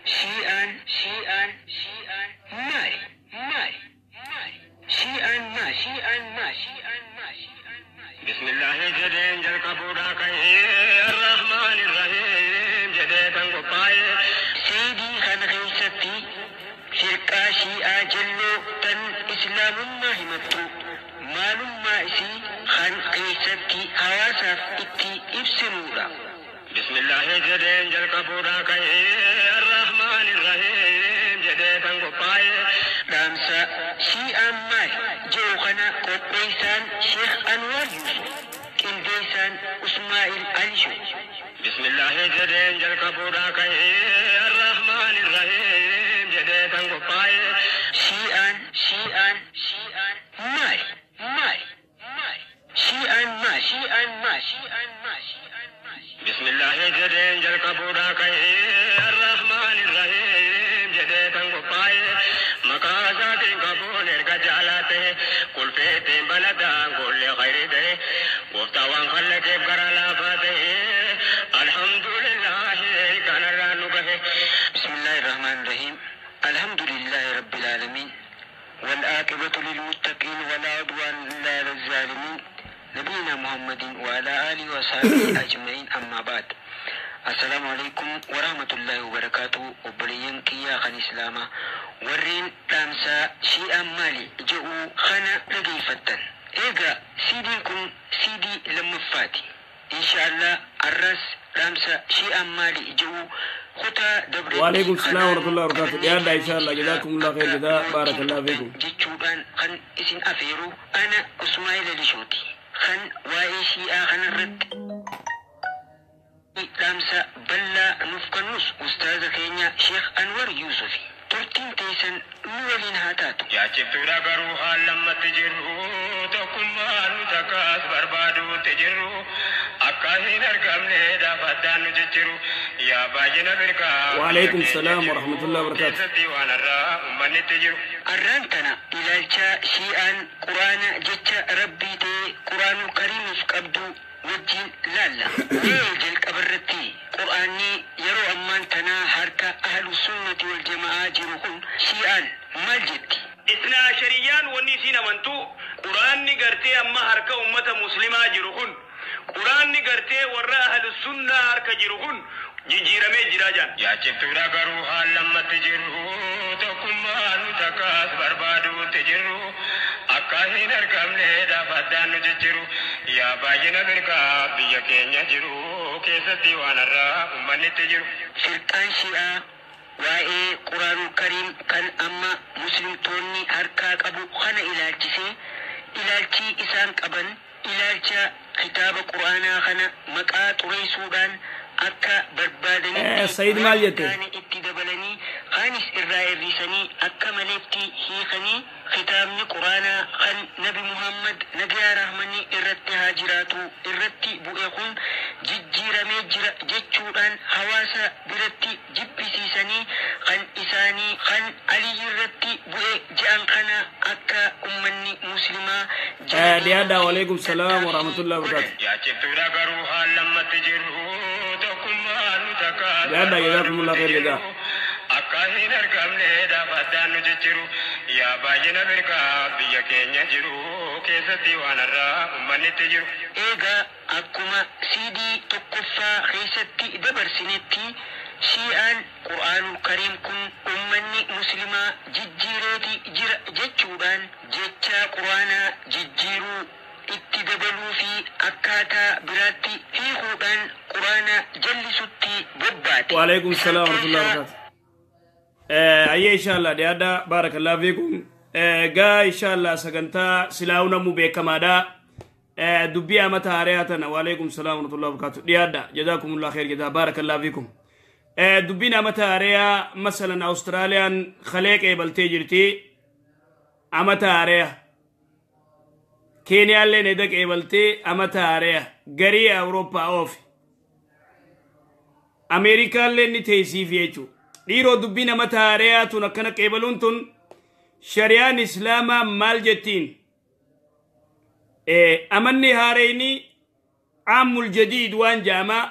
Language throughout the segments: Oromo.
Shi'aan, Shi'aan, Shi'aan maali? Maali? Maali? Shi'aan maali? Shi'aan maali? Shi'aan maali? Shi'aan maali? Bismillaahi jedheen jalqabuudhaa ka'ee, Arrahmaan Irrahiim jedhee kan qophaa'e. Seedii kana keessatti firqaa Shi'aa jalloo tan Islaamummaa himattu maalummaa isii kan keessatti hawaasaaf itti ibsinuudha. Bismillaahi jedheen jalqabuudhaa ka'ee, Arrahmaan Irrahiim jedhee kan qophaa'e. Dhaamsa Shi'aan maali jedhu kana qopheessaan Sheekh Anwar Yusuf, qindeessaan Usmaa'il Alisho. Bismillaahi jedheen jalqabuudhaa ka'ee, Arrahmaan Irrahiim jedhee kan qophaa'e. Shi'aan, Shi'aan, Shi'aan maali? Maali? Maali? Shi'aan maali? Shi'aan maali? Shi'aan maali? Shi'aan maali? Bismillaahi jedheen jalqabuudhaa ka'ee, Arrahmaan Irrahiim jedhee kan qophaa'e. Maqaa isaatiin qabuun erga jaalaa ta'e, qulfeetiin baladaan gollee khayrii ta'e, gooftaa waan khallaqeef gara laafaa ta'e, alhamdulillaahi kanarraa nu gahe. بسم الله الرحمن الرحيم، الحمد لله رب العالمين، والعاقبة للمتقين، ولا عدوان إلا على الظالمين، نبينا محمد وعلى آله وصحبه أجمعين، أما بعد، السلام عليكم ورحمة الله وبركاته. Obboleeyyan kiyyaa kan Islaamaa warreen dhaamsaa Shi'aan maali jedhu kana dhageeffattan. Egaa siidiin kun siidii lammaffaati. Insha Allah arras dhaamsa Shi'aan maali jedhu kutaa dabretti وعليكم السلام kanaan ورحمة الله وبركاته. qabannee يا إن شاء الله، جزاكم الله خير جزاء، بارك الله فيكم. Jechuudhaan kan isin afeeru ana Usmaa'il Alishooti. Kan waa'ee Shi'aa kanarratti dhaamsa bal'aa nuuf kennus ustaaza keenya Sheekh Anwar Yuusufi. Turtiin teessan nu waliin haa taatu. Yaachiftuudha garuu haal lammatti jirru, tokkummaa nu takkaas barbaaduutti jirru, akka hin argamne dhaabaddaan nu jijjiru, yaa baay'ina mirgaa biyya وعليكم keenya السلام jiru ورحمة الله وبركاته. keessatti waan har'aa uummanni itti jiru. Arraan tana ilaalcha Shi'aan Quraana jecha Rabbii ta'e Quraanul Kariimiif qabdu wajjin laalla. Mee jalqaba irratti Quraanni yeroo ammaan tanaa harka Ahlu Sunnati wal Jama'aa jiru kun Shi'aan maal jetti? Isnaa shariyyaan wanni isiin amantu, Quraanni gartee amma harka ummata Muslimaa jiru kun, Quraanni gartee warra Ahlu Sunnaa harka jiru kun jijjiiramee jira jaan. Yaachiftuudha garuu haal lammatti jirru, tokkummaa nu takkaas barbaaduutti jirru, akka hin argamne dhaabaddaan nu jijjiru, yaa baay'ina mirgaa biyya keenya jiru keessatti waan har'aa uummanni itti jiru. Firqaan Shi'aa waa'ee Quraanul Kariim kan amma Muslimtoonni harkaa qabu kana ilaalchisee ilaalchi isaan qaban ilaalcha kitaaba Quraanaa kana maqaa xureessuudhaan akka barbaadanitti Sayid waan maal hin jette? Taane itti dabalanii, kaanis irraa hir'isanii, akka maleetti hiikanii, kitaabni Quraanaa kan Nabi Muhammad nagayaa rahmanni irratti haa jiraatu irratti bu'e kun jijjiiramee jira jechuudhaan hawaasa biratti jibbisiisanii, kan isaanii kan Aliyyi irratti bu'e je'an kana akka ummanni Muslimaa jala Dhiyaadhaa. deemuu fi وعليكم السلام tattaaffii ورحمة الله godhan. وبركاته. Yaachiftuudha garuu haal lammatti jirru, tokkummaa nu takkaas Dhiyaadhaa، جزاكم الله barbaaduutti خير jirru, جزاء. akka hin argamne dhaabaddaan nu jijjiru, yaa baay'ina mirgaa biyya keenya jiru keessatti waan har'aa uummanni itti jiru. Egaa akkuma siidii tokkoffaa keessatti dabarsinetti, Shi'aan Qur'aanul Kariim kun ummanni Muslimaa jijjiireeti jira jechuudhaan jecha Qur'aanaa jijjiiruu, itti dabaluu fi akkaataa biraatti hiikuudhaan Qur'aana jallisutti bobbaate. وعليكم Isaan السلام ورحمة الله keessaa وبركاته. Ayyee، إن شاء الله dhiyaadhaa، بارك الله فيكم. Gaa إن شاء الله sagantaa silaa'uu namuu beekamaadha. Dubbii amata haariyaa tana. وعليكم السلام ورحمة الله وبركاته. Dhiyaadhaa، جزاكم الله خير جزاء، بارك الله فيكم. Dubbiin amata haariyaa masalan Awustiraaliyaan kalee qeebaltee jirti amata haariyaa. Keeniyaalleen eda qeebaltee amata haariyaa, garii Awurooppaa oofi. Ameerikaallee ni teessiif jechuudha. Dhiiroo, dubbiin amata haariyaa tun akkana qeebaluun tun shari'aan Islaamaa maal jettiin? Amanni haareyni عام الجديد waan jaamaa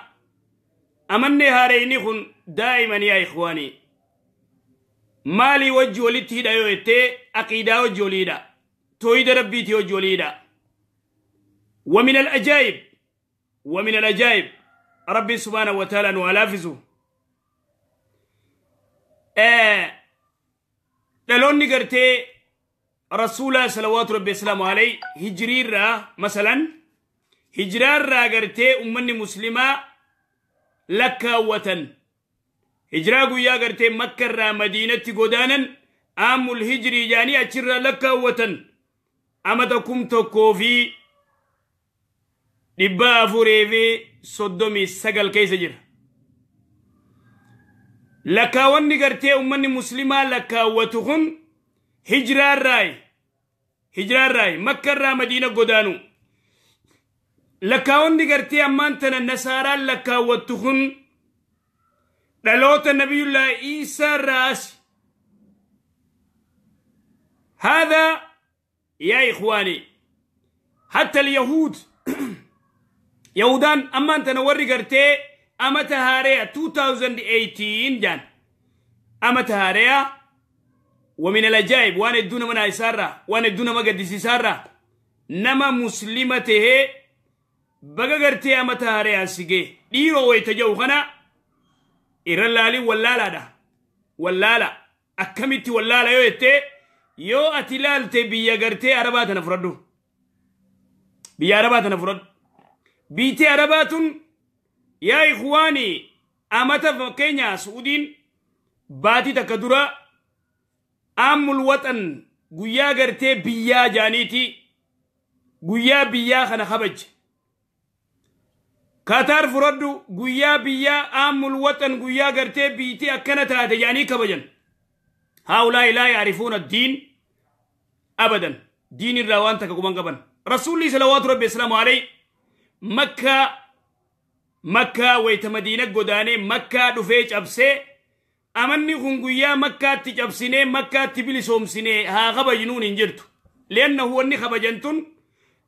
amanni haareyni kun daa'iman yaa ikhwaanii. Maalii wajji walitti hidha yoo jettee, aqiidaa wajji walii hidha, tooyida rabbiitii wajji walii hidha. ومن الأجائب، ومن الأجائب، ربي سبحانه وتعالى نوالافزه dhaloonni gartee rasuula salawaatu rabbi islaamu alay hijiriirraa, masalan hijiraarraa gartee ummanni muslimaa lakkaawwatan, hijiraa guyyaa gartee makkarraa madiinatti godaanan, aamul hijirii jaanii achirraa lakkaawwatan, amata 1439 keessa jira. Lakkaawwanni gartee ummanni muslimaa lakkaawwatu kun hijiraarraayi, hijiraarraayi, makkarraa madiina godaanu. Lakkaawwanni gartee ammaan tana nasaaraan lakkaawwattu kun dhaloota nabiyullaa iisaarraa asi. هذا يا إخواني حتى اليهود، يهودان أما أنت نوري قرتي أما تهاريا 2018 جان أما تهاريا. ومن الأجائب، وانا الدون من إسارة، وانا الدون ما قد إسارة، نما مسلمته بقى قرتي أما تهاريا سيجي ديرو ويتجو خنا إرلالي ولا لا ده ولا لا أكملتي ولا لا يوتي يو أتلال تبي قرتي عربات نفردو بيا عربات نفرد بيتي عربات يا إخواني. أمتا كينيا سعودين باتي تكدورا أم الوطن قويا قرتي بيا جانيتي قويا بيا خنا خبج. قطر فردو قويا بيا أم الوطن قويا قرتي بيتي أكنتها تجاني كبجن. هؤلاء لا يعرفون الدين أبدا، دين الروان تكومان قبن. رسول صلوات ربي السلام عليه مكة، مكة ويتمدينة قداني مكة دفيج أبسي أمني خنقويا مكة تجبسيني مكة تبلي سومسيني ها غبا جنون انجرتو، لأنه هو اني خبجنتون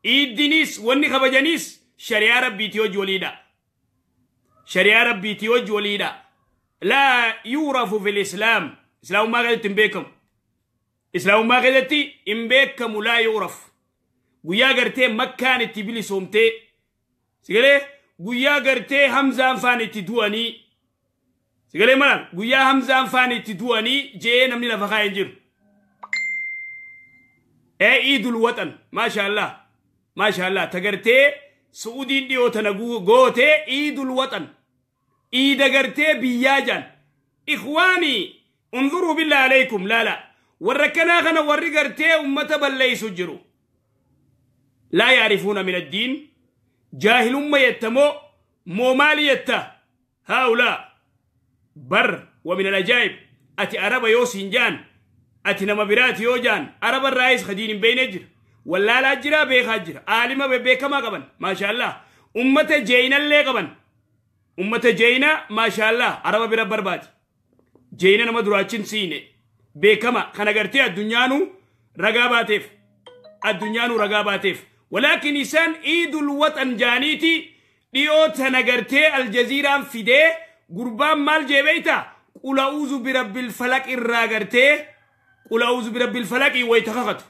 إيدينيس واني خبجنيس شريعة ربي تيوج وليدا، شريعة ربي تيوج وليدا لا يعرف في الإسلام. إسلام ما قدرت بكم، إسلام ما قدرت بكم، لا يعرف. ويا قرتي مكة تبلي سومتي سيقولي ويا قرتي حمزة فاني تدواني سيقولي مالا ويا حمزة فاني تدواني جي نمني لفخا ينجر. اي عيد الوطن ما شاء الله ما شاء الله تقرتي سعودين ديو تنقو غوتي عيد الوطن عيد قرتي بياجان. إخواني انظروا بالله عليكم، لا لا وركنا غنا وري قرتي أمة بل سجروا لا يعرفون من الدين، جاهل ما يتمو مومالي يتا هؤلاء بر. ومن الأجائب أتي عرب يوسنجان أتي نمبرات يوجان عرب الرئيس خدين بين أجر ولا لا أجرا بيخ أجر عالمة بيكما قبن ما شاء الله أمة جينا اللي قبن أمة جينا ما شاء الله عرب برب بربات جينا نمدراتشن سيني بيكما خنقرتي الدنيانو رقاباتف الدنيانو رقاباتف. ولكن إنسان عيد الوطن جانيتي ديوت نغرتي الجزيرة فيدي قربان مال جيبيتا قل أعوذ برب الفلك الراغرتي قل أعوذ برب الفلك ويتخخت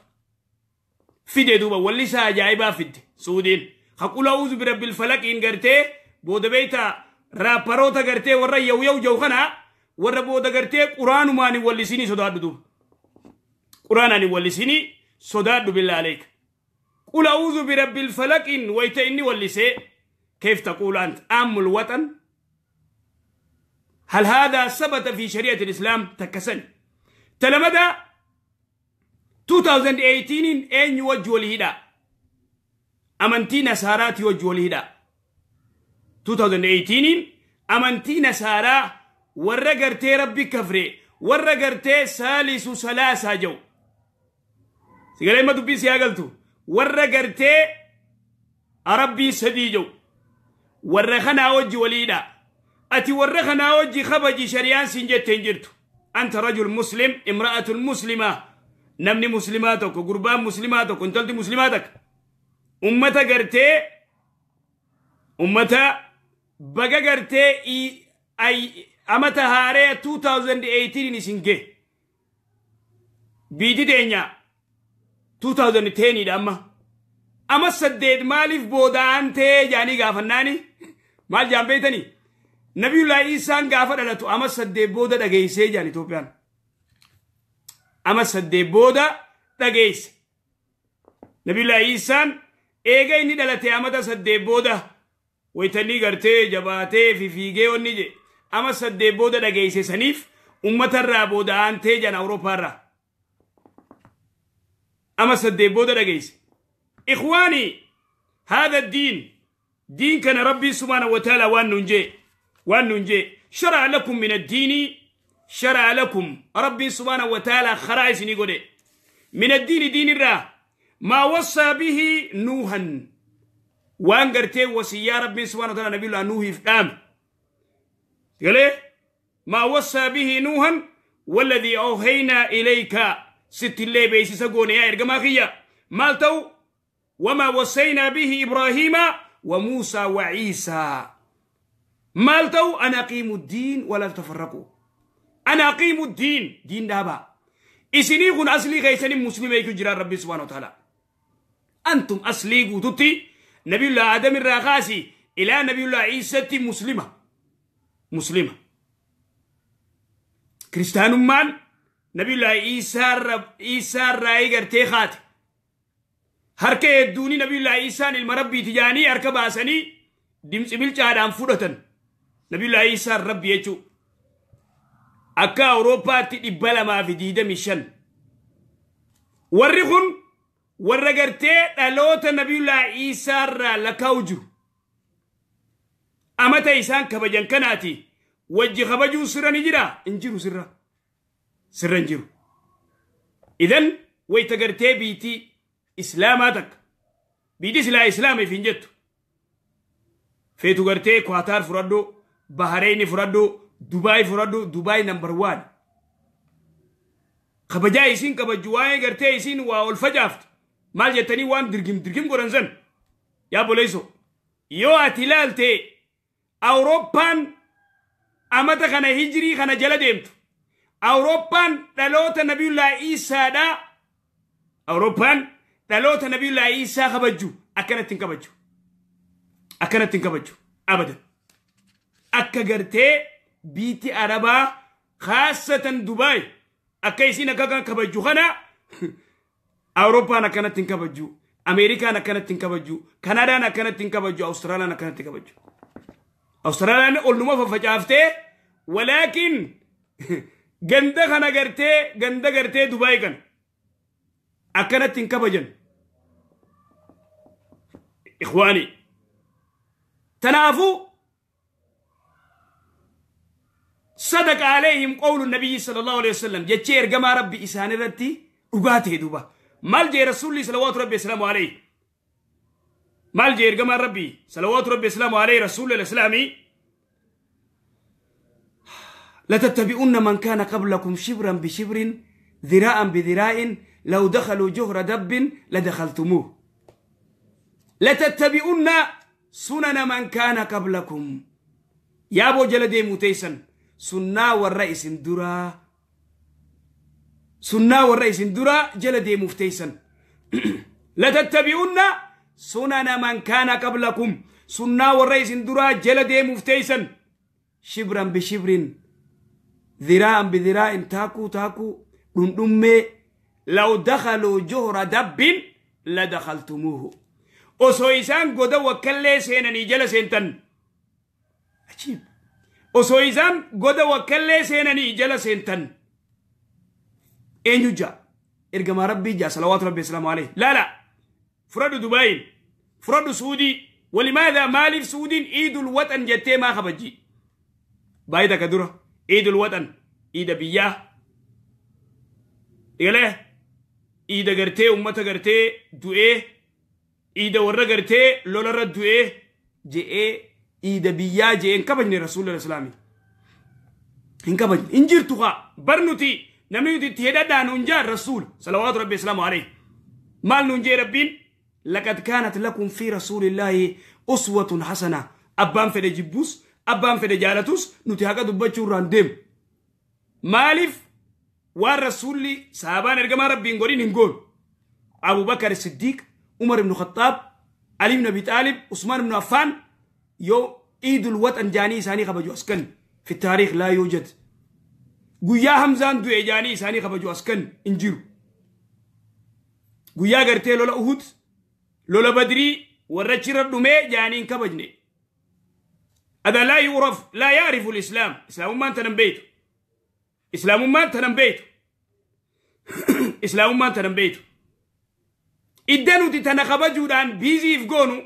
فيدي دوبا واللي ساجايبا فيدي سودين قل أعوذ برب الفلك إن غرتي بود بيتا رابروتا غرتي ورا يو يو جوخنا ورا بود غرتي قرآن ماني واللي سيني سوداد دوب قرآن واللي سيني سوداد بالله عليك. قل أعوذ برب الفلك إن ويتإني واللي كيف تقول أنت أم الوطن؟ هل هذا ثبت في شريعة الإسلام؟ تكسن تلمدى 2018 أين يوجه الهدى أمنتي نسارات يوجه الهدى 2018 أمنتي نسارا ورقرتي ربي كفري ورقرتي سالس سلاسة جو سيقالي ما تبي سياقلتو ورقرتي ربي سديجو ورخنا وجه وليدا أتي ورخنا وجه خبجي شريان سنجتين جرتو. أنت رجل مسلم، امرأة مسلمة، نمني مسلماتك وقربان مسلماتك وانتلتي مسلماتك أمتا قرتي أمتا بقى قرتي أي أمتا هاري 2018 نسنجي Biiti teenya 2010 dha amma. Ama 8 maaliif booda'an ta'ee jaanii gaafannaani maal jaan beeytanii? Nabiyullaa Iisaan gaafa dhalatu ama 8 booda dhageessee jaan Itoophiyaan. Ama 8 booda dhageesse. Nabiyullaa Iisaan eega inni dhalate amata 8 booda waytanii gartee jabaatee fi fiigee onni je ama 8 booda dhageesse saniif uummatarraa booda'an ta'ee jaan Awurooppaarraa. Ama 8 booda dhageesse. إخواني هذا الدين دين كان ربي سبحانه وتعالى وان ننجي شرع لكم من الدين، شرع لكم ربي سبحانه وتعالى خرائس نيقولي من الدين دين الرا ما وصى به نوحا وان قرتي وصيا ربي سبحانه وتعالى نبي الله نوح في قال ما وصى به نوحا والذي أوحينا إليك ست اللي بيسي يا إرقما مالتو وما وصينا به إبراهيم وموسى وعيسى مالتو أنا أقيم الدين ولا تتفرقوا. أنا أقيم الدين دين دابا إسني كن أصلي غيسني مسلم يكون جرى ربي سبحانه وتعالى. أنتم أصلي قوتي نبي الله آدم الراغاسي إلى نبي الله عيسى مسلمة مسلمة كريستيانو مان نبي الله عيسى رب عيسى راي غرتي خات harka hedduuni nabiyullaa Iisaan ilma rabbiiti jaanii harka baasanii dimtsi bilchaadhaan fudhatan. Nabiyullaa Iisaan rabbi jechuu akka Awurooppaatti 225. Warri kun warra gartee dhaloota nabiyullaa Iisaarraa lakkaa'u jiru. Amata isaan kabajan kanaati wajji kabajuun sirra ni jiraa? Hin jiru sirra. Sirra hin jiru. Idan wayita gartee biitii islaamaa takka biiti silaa islaamiif hin jettu feetu gartee Kwaataar fudhadhu, Bahareyni fudhadhu, Dubaay fudhadhu. Dubaay number 1 kabajaa isiin kabajju waa'ee gartee isiin waa ol facaaftu maal jettanii waan dirgim dirgim godhan san yaa boleeso yoo ati ilaalte Awurooppaan amata kana hijirii kana jala deemtu Awurooppaan dhaloota nabiyullaa Iisaadhaa Awurooppaan dhaloota nabiyullaa Iisaa kabajju akkanatti hin kabajju akkanatti hin kabajju abadan akka gartee biitti Arabaa khaasatan Dubaay akka isiin akka kabajju kana Awurooppaan akkanatti hin kabajju, Ameerikaan akkanatti hin kabajju, Kanadaan akkanatti hin kabajju, Awustiraaliyaan akkanatti hin kabajju. Awustiraaliyaan olnuma faffacaaftee walaakin ganda kana gartee ganda gartee Dubaay kana akkanatti hin kabajan. إخواني تنافوا صدق عليهم قول النبي صلى الله عليه وسلم جتشير جما ربي إسان رتي وقاته دوبا مال جي رسولي صلوات ربي السلام عليه مال جي جما ربي صلوات ربي السلام عليه رسول الإسلامي لتتبعون من كان قبلكم شبرا بشبر ذراعا بذراع لو دخلوا جهر دب لدخلتموه لتتبعون سنن من كان قبلكم يا أبو جلدي موتيسن سنة والرئيس درا سنة والرئيس درا جلدي مفتيسن لتتبعون سنن من كان قبلكم سنة والرئيس درا جلدي مفتيسن شبرا بشبر ذراعا بذراع تاكو تاكو دمدمي لو دخلوا جهر دب لدخلتموه osoo isaan goda wakkallee seenanii jala seentan ajiib osoo isaan goda wakkallee seenanii jala seentan eenyu jaa ergamaa rabbii jaa salawaatu rabbi islaamu alayhi laala fudhadhu Dubaayin fudhadhu Suudii walimaadha maaliif Suudiin iidul waxan jettee maa kabajji baay'ee takka dura iidul waxan iida biyyaa dhigalee iida gartee ummata gartee du'ee iida warra gartee lolarra du'ee je'ee iida biyyaa je'ee hin kabajne rasuulli islaamii hin kabajne hin jirtu haa bar nuti namni nuti itti hedhadhaa nuun jaan rasuul salawaatu rabbi islaamu alayhi maal nuun jee rabbiin laqad kaanat lakum fi rasuulillaahi uswatun hasana abbaan fedhe jibbus abbaan fedhe jaalatus nuti haqa dubbachuu irraan deemu maaliif Waan rasuulli sahabaan ergamaa rabbiin godhin hin goonu. Abubakar Siddiq, Umar ibn Khattaab, Ali ibn Abi Taalib, Usmaan ibn Affaan yoo iidul waxan jaanii isaanii kabaju askan fi taariikh laa yuujad. Guyyaa Hamzaan du'e jaanii isaanii kabaju askan hin jiru. Guyyaa gartee lola Uhud, lola Badrii warra achirra dhumee jaanii hin kabajne. Ada laa yuuraf laa yaarifu lislaam. Islaamummaan tanan beeytu. Islaamummaan tanan beeytu. Islaamummaan tanan beeytu. Idda nuti tana kabajuudhaan biiziif goonu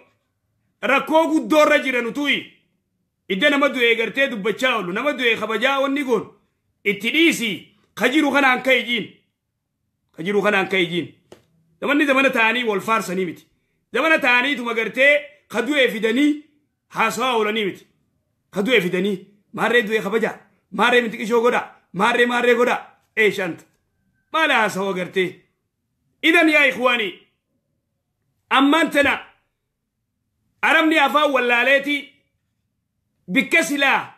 rakkoo guddoorra jira nutuyi. Idda nama du'ee gartee dubbachaa oolu, nama du'ee kabajaa wanni goonu itti dhiisi ka jiru kanaan ka'e jiin. Ka jiru kanaan ka'e jiin. Zamanni zamana ta'anii wal faarsanii miti. Zamana ta'aniituma gartee ka du'ee fidanii haasawaa oolanii miti. Ka du'ee fidanii maarree du'ee kabajaa, maarree mitiqishoo godhaa, maarree maarree godhaa. Eeshanta. Maala haasawaa gartee. Idan yaa ikhwaanii. Ammaan tana arabni afaan wallaaleeti bikka silaa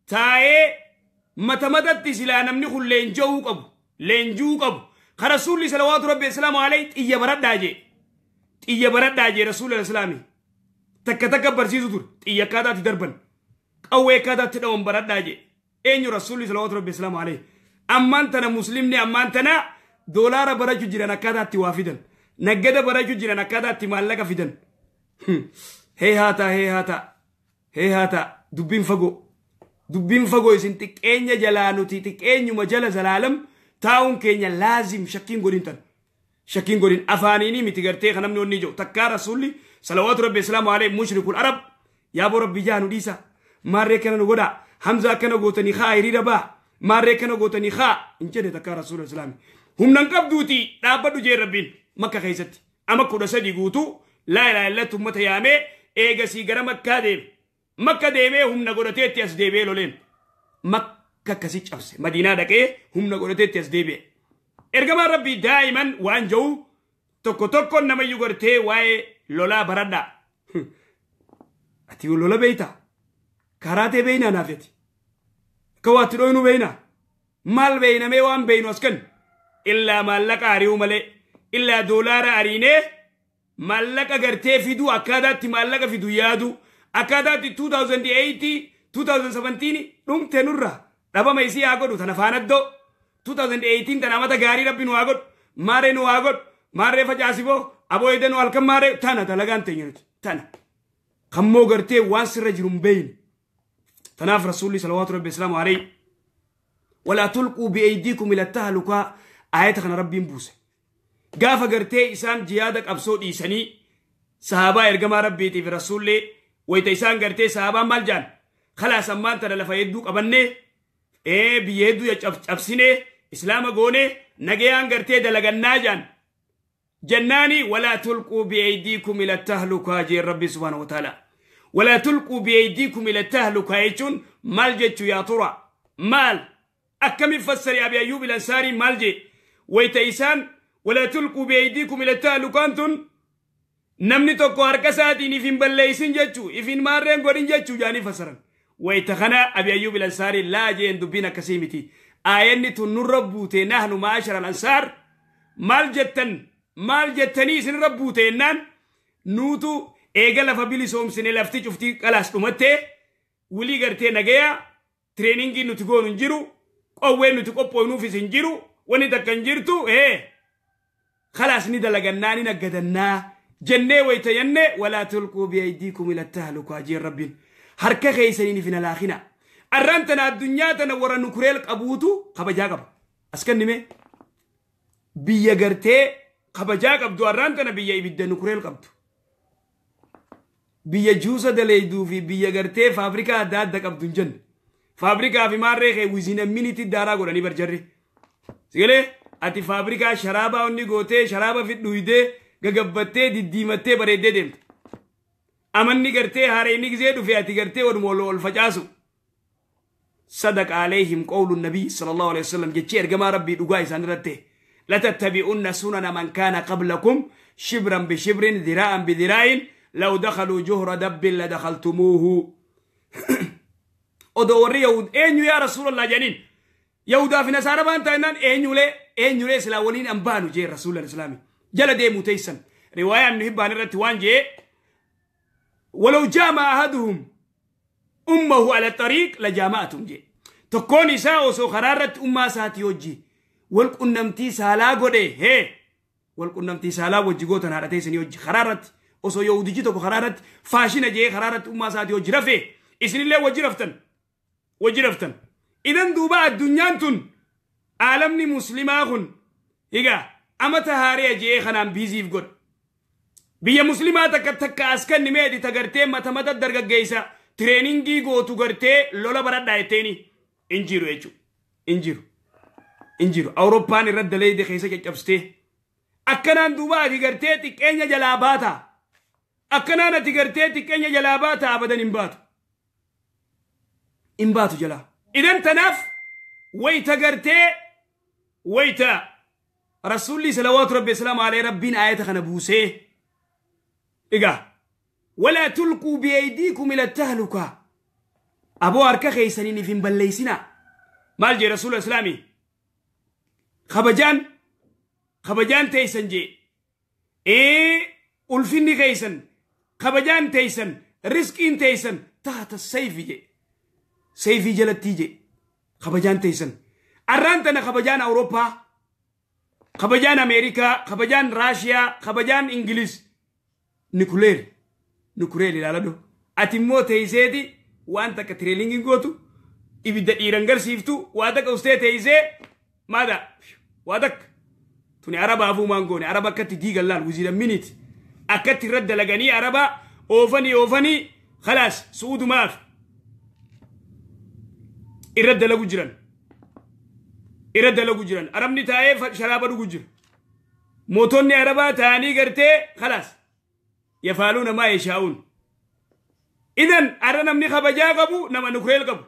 taa'ee mata matatti silaa namni kun leenja'uu qabu leenji'uu qabu ka rasuulli salawaatu rabbi islaamu alayhi xiyya baradhaa jee xiyya baradhaa jee rasuulli islaami takka takka barsiisu ture xiyya akkaataatti darban qawwee akkaataatti dhawan baradhaa jee eenyu rasuulli salawaatu rabbi islaamu alayhi. Ammaan tana muslimni ammaan tana doolaara barachuu jiran akkaataatti waa fidan. Naggada barachuu jiran akkaataatti maallaqa fidan. Hee haataa hee haataa hee haataa dubbiin fagoo dubbiin fagoo isin xiqqeenya jalaa nuti xiqqeenyuma jala zalaalam taa'uun keenya laazim shakkiin godhin tan shakkiin godhin afaaniinii miti gartee kan namni onni jiru takkaa rasuulli salawaatu rabbi islaamu alayhi mushrikul arab yaaboo rabbi jaa nu dhiisa maarree kana nu godhaa Hamza akkana gootanii haa hiriira baa maarree kana gootanii haa hin jedhe takkaa rasuula islaami humnan qabduuti dhaabbadhu jee rabbiin makka keessatti ama 13 guutuu laa ilaaha illatti ummata yaamee eegasii gara makkaa deeme makka deemee humna godhateetti as deebi'ee loleen makka akkasii cabse madiinaa dhaqee humna godhateetti as deebi'e. Ergamaan rabbii daa'iman waan jiru tokko tokko namayyuu gartee waa'ee lolaa baradhaa. Ati lola beeytaa? Karaatee beeynaa naaf ati? Akka waatti dhoyinuu beeynaa? Maal beeynamee waan beeynu as kan? Illaa maallaqa ari'uu malee illaa doolaara ariinee maallaqa gartee fiduu akkaataatti maallaqa fidu yaadu akkaataatti 2008 2017 dhumte nurra dhabama isii haa godhu tana faanaddoo 2018 tana amata gaarii rabbi nu haa godhu maarree nu haa godhu maarree facaasiboo aboo eedee nu halkan maarree tana dalagaan teenya nuti tana kammoo gartee waan sirra jiru hin beeyne. Tanaaf rasuulli salawaatu rabbi islaamu alayhi walaa tulquu bi'aydiikum ila tahlukaa aayata kana rabbiin buuse. Gaafa gartee isaan jihaada qabsoo dhiisanii sahaabaa ergamaa rabbiitiif rasuullee wayita isaan gartee sahaabaan maal jaan khalaas ammaan tana lafa hedduu qabannee biyya hedduu cabsinee islaama goonee nagayaan gartee dalagannaa jaan jennaani walaa tulquu bi'aydiikum ila tahlukaa jeen rabbi subhaanahu wa ta'ala. Walaa tulquu bi'aydiikum ila tahlukaa jechuun maal jechuu yaa tura maal akkamiin fassari Abi Ayyuub Ilansaarii maal jee wayita isaan walaa tulquu bi'aydiikum ila tahlukaan tun namni tokko harka isaatiin if hin balleeysin jechuu if hin maarreen godhin jechuu jaanii fassaran. Wayita kana Abi Ayyuub Ilansaarii laa jeen dubbiin akkasii miti. Aayanni tun nurra buute nahnu ma'ashara al-ansaar maal jettan maal jettanii isinirra buute jennaan nuutu eega lafa bilisoomsine lafti cuftii qalaas dhumattee wulii gartee nagayaa tireeningii nuti goonu hin jiru qowween nuti qophooynuufis hin jiru wanni takka hin jirtu khalaas ni dalagannaa ni naggadannaa jennee wayita jenne walaa tulquu bi'aydiikum ila tahlukaa jeen rabbiin harka keessaniin ifin alaakina. Arraan tana addunyaa tana warra nukureel qabuutu kabajaa qaba. As kennime biyya gartee kabajaa qabdu arraan tana biyya ibidda nukureel qabdu. Biyya juusa daleeyduu fi biyya gartee faabrikaa adda adda qabdu hin jenne. Faabrikaa fi maarree kee within a minute daaraa godhanii barjarri. Sigalee ati faabrikaa sharaabaa onni gootee sharaaba fidhuydee gagabbattee diddiimattee bareeddee deemte. Amanni gartee haareenni gisee dhufe ati gartee walumaa ol facaasu. صدق عليهم قول النبي صلى الله عليه وسلم جتشي ارجما ربي دغا إسان رته لتتبعون سنن من كان قبلكم شبرا بشبر ذراعا بذراع لو دخلوا جهر دب لدخلتموه. ودوري يهود اين يا رسول الله جنين Yahudaa fi Nasaara baan taa'inaan eenyulee silaa waliin an baanu jee rasuula islaami. Jala deemuu teessan. Riwaayaa Ibnu Hibbaan irratti waan jee ولو جامع أحدهم أمه على الطريق لجامعتهم جي تكون إساء وسو خرارة أمها ساتي وجي والقنمتي سالا قده هي والقنمتي سالا وجي قوتن هارتي سني وجي خرارة وسو يهودي جي تكو خرارة فاشنة جي خرارة أمها ساتي وجي رفه إسن الله وجي رفتن وجي رفتن. إذن دوبا الدنيا تن عالمني مسلماخن إيقا أما تهاري جي خنان بيزيف قد biyya muslimaa takka takka as kennimeeti tagartee mata mata dargaggeessa tireeningii gootu gartee lola baradhaa jetteeni hin jiru jechuudha. Hin jiru. Hin jiru. Awurooppaan irra daleeyde keessa caccabsitee akkanaan duuba ati gartee xiqqeenya jalaa baata. Akkanaan ati gartee xiqqeenya jalaa baata abadan hin baatu. Hin baatu jalaa. Idan tanaaf wayita gartee wayita rasuulli salawaatu rabbi salaamu alayhi rabbiin aayata kana buusee إيجا ولا تلقوا بأيديكم إلى التهلكة أبو أركا خيسانين في مبليسنا مالجي رسول الإسلامي خبجان خبجان تيسن جي إيه ألفيني خيسن خبجان تيسن رزقين تيسن تحت السيف جي سيفي جلتي جي خبجان تيسن أرانتنا خبجان أوروبا خبجان أمريكا خبجان راشيا خبجان إنجليز نيكولير نيكولير ilaaladhu ati immoo teeyseeti waan takka tireelingii gootu ibidda dhiiran garsiiftu waa takka ustee teeysee maada waa takka tuni arabaafuu maan goone araba akkatti diigan laal wiziira miniti akkatti irra dalaganii araba oofanii oofanii khalaas su'uudumaaf irra dalagu jiran irra dalagu jiran arabni taa'ee sharaaba dhugu jira mootonni arabaa taa'anii gartee khalaas يفعلون ما يشاءون. إذن أرى نمني خبجا قبو نما نكريل قبو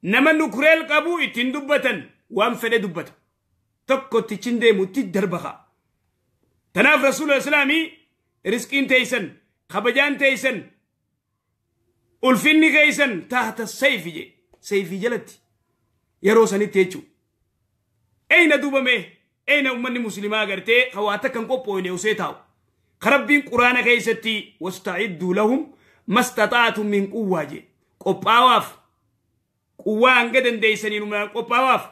نما نكريل قبو اتن دبتن وانفد دبت تكو تشندي متي دربخا تناف رسول الإسلامي رزقين تيسن خبجان تيسن ألفيني كيسن تحت السيف جي سيفي جلتي يروسني تيجو أين دوبمي أين أمني مسلمة غرتي خواتك انقبو وسيتاو خربين قرآن كيستي واستعدوا لهم ما استطعتم من قوة جي قباواف قوة انقدن ديسنين من قباواف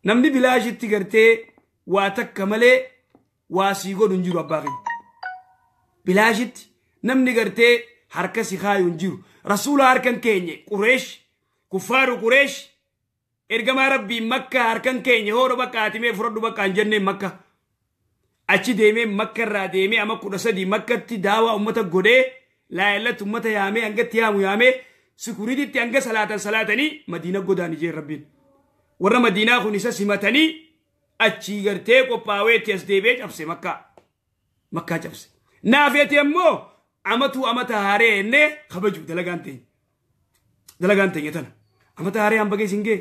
نمني بلاش تقرتي واتكملي واسيقو ننجرو أباغي بلاش نمني قرتي حركة سخاي ننجرو رسول هركن كيني قريش كفار قريش إرقما ربي مكة هركن كيني هورو بكا اتمي فردو بكا انجنة مكة achi deemee makka irraa deemee ama 13 makkatti daawaa ummata godhee laayilatti ummata yaamee hangatti yaamu yaamee sikuriititti hanga salaatan salaatanii madiina godaani jee rabbiin warra madiinaa kun isa simatanii achii gartee qophaaweetti as deebee cabse makkaa makkaa cabse naafeeti ammoo amatu amata haaree ennee kabaju dalagaan teenya tana amata haaree hambagee singee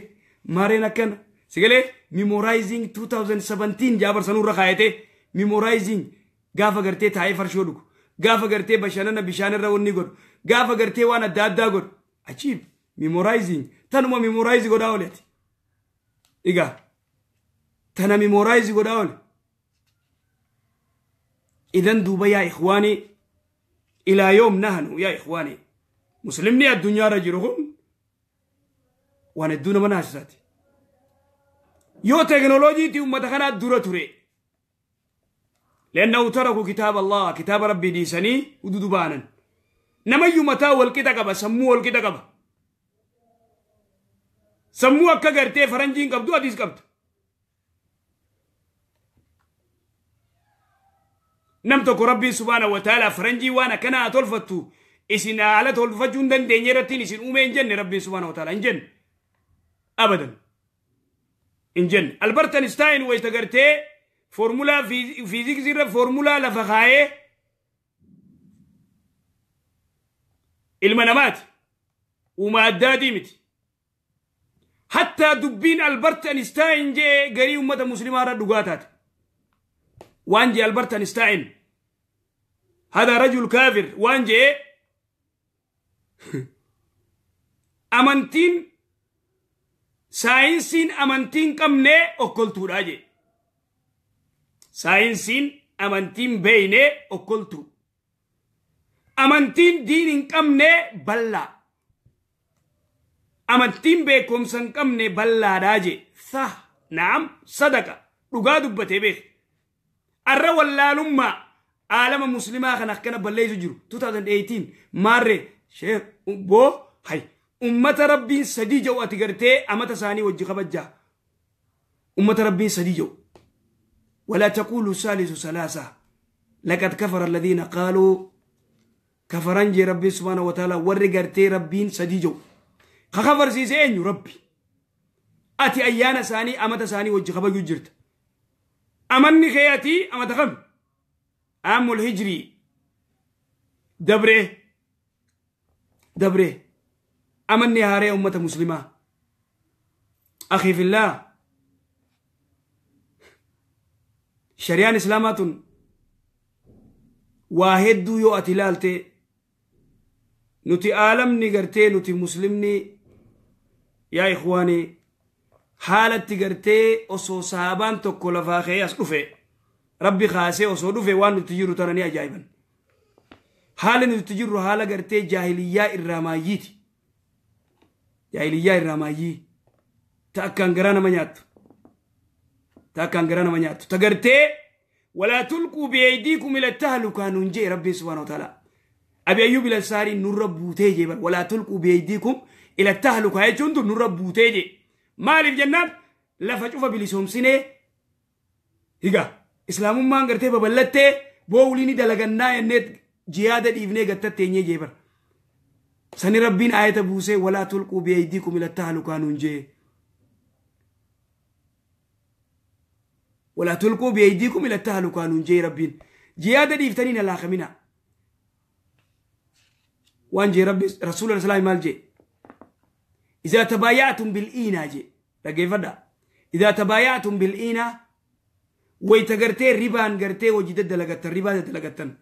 maareen akkana sigalee memorizing 2017 jaabar sanurra kaayatee memorizing gaafa gartee taa'ee farshoo dhugu gaafa gartee bashannana bishaan irra wanni godhu gaafa gartee waan adda addaa godhu achiib memorizing tanuma memorize godhaa ooleeti egaa tana memorize godhaa oole idan duuba yaa ikhwaanii ilaa yoom nahnu yaa ikhwaanii muslimni addunyaa irra jiru kun waan hedduu nama naasisaati yoo teekinooloojiitti uummata kanaa dura ture لأنه تركوا كتاب الله كتاب ربي ديسني ودودبانا نميو متى والكتاب سموه الكتاب سموه كغرتي فرنجين قبضو حديث قبض نمتك ربي سبحانه وتعالى فرنجي وانا كنا تلفتو إسن على تلفتون دن دينيرتين إسن أمين جن ربي سبحانه وتعالى إن جن أبدا إن جن ألبرت أينشتاين ويتغرتي فورمولا فيزيكس irra فورمولا lafa kaayee ilma namaati uumaa addaatii miti hattaa dubbiin Albert Einstein jee garii ummata muslimaa irra dhugaa taate waan jee Albert Einstein hada rajul kaafir waan jee amantiin Saayinsiin amantiin qabne okkoltuudha jee. Saayinsiin amantiin beeyne okkoltuu. Amantiin diin hin qabne bal'aa. Amantiin beekumsa hin qabne bal'aadhaa jee. Sah naam sadaqa dhugaa dubbatee beek. Arra wallaalummaa aalama muslimaa kan akkana balleessu jiru 2018 maarree sheekh boo hay ummata rabbiin sadii jedhu ati gartee amata isaanii wajji kabajjaa. Ummata rabbiin sadii jedhu. ولا تقولوا ثالث ثلاثة لقد كفر الذين قالوا كفرنجي ربي سبحانه وتعالى ورغرتي ربين سديجو خخفر سيسين ربي أتي أيانا ساني أمتا ساني وجه خبر جرت أمني خياتي أمتا خم عام الهجري دبره دبره أمني هاري أمة مسلمة. أخي في الله شريان إسلامات واحد يو أتلالتي نتي عالم نغرتي نتي مسلمني يا إخواني حالة تغرتي أصو صحابان تكو لفاخي أصدفه ربي خاسي أصو دفه وان نتجيرو تراني أجايبا حالة نتجيرو حالة غرتي جاهلية الرماييتي جاهلية الرمايي تأكان غرانا منيات تأكان غرانا منيات تغرتي ولا تلقوا بأيديكم إلى التهلكة ننجي ربي سبحانه وتعالى. أبي أيوب الأنصاري نربوتي جبل ولا تلقوا بأيديكم إلى التهلكة يجندو نربوتي جي مال الجنات لفجوف بلسهم سنة هيغا إسلام ما انغرتي ببلتي بوليني دلغنا النت جهاد إبني قتتي جبل سني ربين آية بوسي ولا تلقوا بأيديكم إلى التهلكة ننجي ولا تلقوا بأيديكم إلى التهلكة ننجي ربين جهاد إفتنين لا خمنا وان جي ربي رسول الله صلى الله عليه وسلم جي إذا تبايعتم بالإينا جي رجي فدا إذا تبايعتم بالإينا ويتغرتي ربان غرتي وجدد دلغتن ربا دلغتن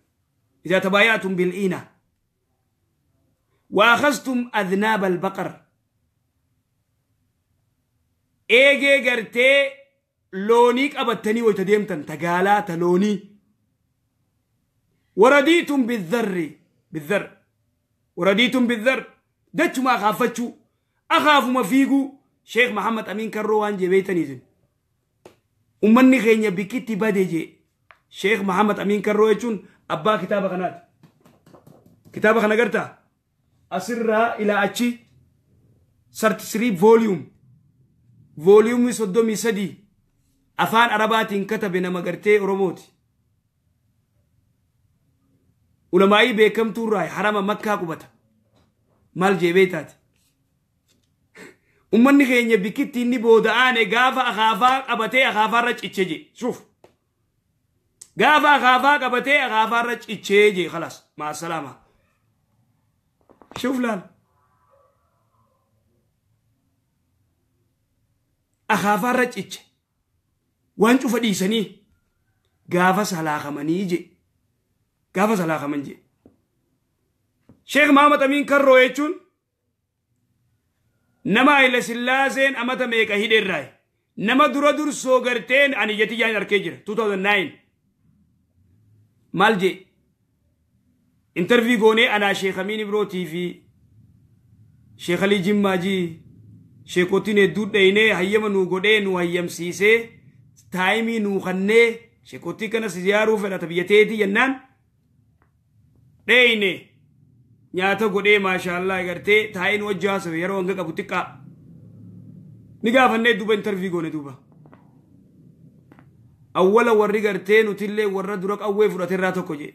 إذا تبايعتم بالإينا وأخذتم أذناب البقر إيجي غرتي لونيك أبتني ويتديمتن تقالا تلوني ورديتم بالذر بالذر ورديتم بالذر دتش ما خافتشو أخاف ما فيقو شيخ محمد أمين كروان جبيتني زين ومني خينيا بكتي بدي شيخ محمد أمين كروان أبا كتابة قناة كتابة قناة قرتا أسرها إلى أتشي سرت سري فوليوم فوليوم صدومي سدي أفان عربات كتب نما قرتي روموتي ولماي بكم توراي حرام مكة قبته مال جيبيتات ومن خيني بكتي إني بودعاني غافا أخافا أبتي أخافا رج إتشجي شوف غافا أخافا أبتي أخافا رج إتشجي خلاص مع السلامة شوف لال أخافا رج إتش وانشوف ديسني غافا سلاخ منيجي غافا سلاخ منجي شيخ محمد أمين كرو يجون نما إلى سلاسين أمتا ميكا هيدر راي نما درا در سوغرتين أني جتي جان أركيجر 2009 مالجي انترفيو غوني أنا شيخ أمين برو تي في شيخ علي جماجي شيخوتين دود ديني هيما نو غودي نو هيم سيسي تايمي نو خني شيخوتي كان سيزيارو فلا تبيتيتي ينان ديني nyaata godhee maashaallah gartee taa'een wajji haasawe yeroo hanga qabu xiqqaa ni gaafannee duuba intarvii goone duuba awwala warri gartee nutillee warra dura qawwee fudhateerraa tokko jee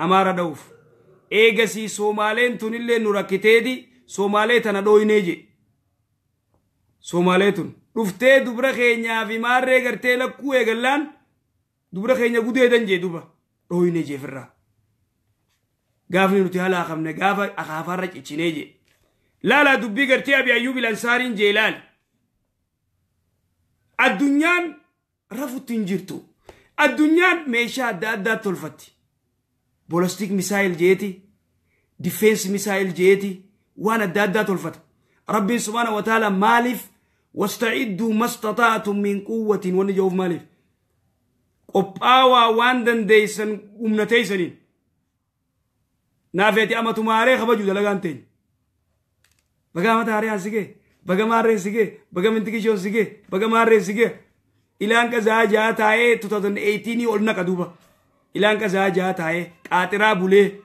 amaara dha'uuf eegasii soomaaleen tunillee nu rakkiteeti soomaalee tana dhooynee jee soomaalee tun dhuftee dubra keenyaa fi maarree gartee lakkuu eegallaan dubra keenya gudeedan jee duba dhooynee jeefirraa gaafni nuti halaa qabne gaafa akaafaarra ciccinee jee laalaa dubbii gartee Abi Ayyuub Ansaariin jee laal addunyaan rafutti hin jirtu addunyaan meeshaa adda addaa tolfatti bolastik misaayil jeeti difeensi misaayil jeeti waan adda addaa tolfata rabbiin subhaana wa taala maaliif Wasta'idduu mastata'atum min quwwatin wanni ja'uuf maaliif? Qophaawaa waan dandeeysan humna teeysaniin. Naafeeti amatumaaree kabaju dalagaan teenya. Baga amata haaree si gee, baga maarreen si gee, baga mintikishoon si gee, baga maarreen si gee. Ilaan qazaa jaa taa'ee 2018 ol naqa duuba. Ilaan qazaa jaa taa'ee qaaxiraa bulee.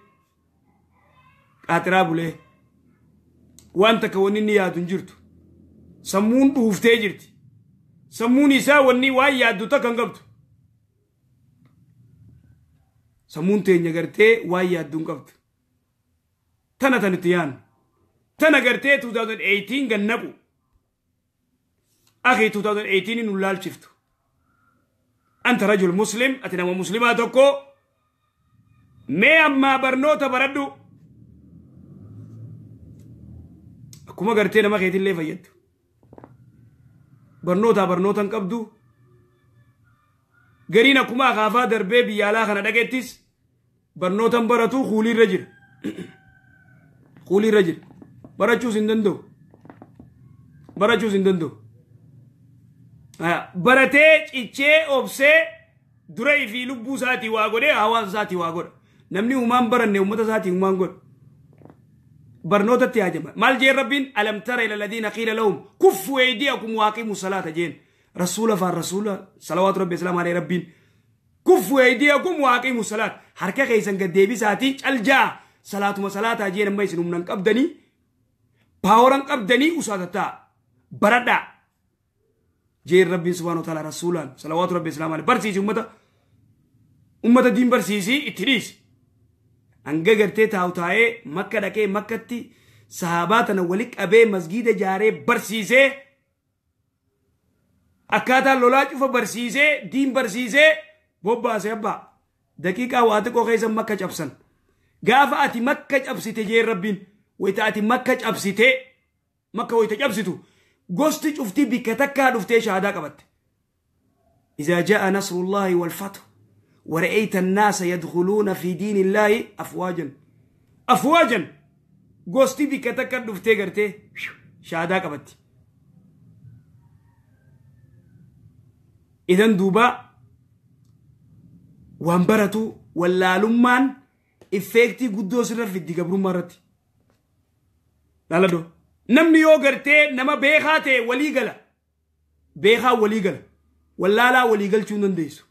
Qaaxiraa bulee. Waan takka wanni inni yaadu hin jirtu. Sammuun dhuuftee jirti. Sammuun isaa wanni waan yaaddu takka hin qabdu. Sammuun teenya gartee waan yaaddu hin qabdu. Tana tan itti yaadnu. Tana gartee 2018 gan naqu. Akhi 2018 nu laalchiftu. Anta rajul muslim, ati nama muslimaa tokko mee ammaa barnoota baradhu. Akkuma gartee nama keetillee fayyaddu. Barnoota barnoota hin qabdu. Gariin akkuma akaafaa darbee biyya alaa kana dhaqettis barnoota hin baratu kuuliirra jira. Kuuliirra jira. Barachuus hin danda'u. Barachuus hin danda'u. Baratee cichee obsee dura fi lubbuu isaatii waa godhee hawaasa isaatii waa godha. Namni humaan baranne uummata isaatii humaan godha. Barnootatti haajama. Maal jeen Rabbiin alam tara ila alladhiina qiila lahum kuffu aydiyakum wa aqiimu salaata jeen. Rasuula faan rasuula salawaatu rabbi islaam alayhi Rabbiin. Kuffu aydiyakum wa aqiimu salaata. Harka keessan gad deebisaatii caljaa salaatuma salaataa jeen amma isin humna hin qabdanii paaworan qabdanii usaatataa baradhaa. Jeen Rabbiin subhaanahu wa ta'ala rasuulaan salawaatu rabbi islaam alayhi barsiisi ummata ummata diin barsiisi itti dhiisi. Hanga gartee taa'u taa'ee makka dhaqee makkatti sahaabaa tana wali qabee masgiida jaaree barsiisee akkaataa lolaa cufa barsiisee diin barsiisee bobbaasee abbaa daqiiqaa waa xiqqoo keessa makka cabsan. Gaafa ati makka cabsite jeen Rabbiin wayita ati makka cabsite makka wayita cabsitu gosti cuftii bikka takkaa dhuftee shahaadaa qabatte. Izaa jaa'a nasrullaahi wal fathu ورأيت الناس يدخلون في دين الله أفواجا أفواجا قوستي بك تكدف تيغرتي شهادة قبت. إذن دوبا وانبرتو ولا لمان إفكتي قدو سر في الدقبرو مرتي لا دو نمني يو غرتي نما بيخاتي ولي غلا بيخا ولي غلا ولا لا ولي غل چوندن ديسو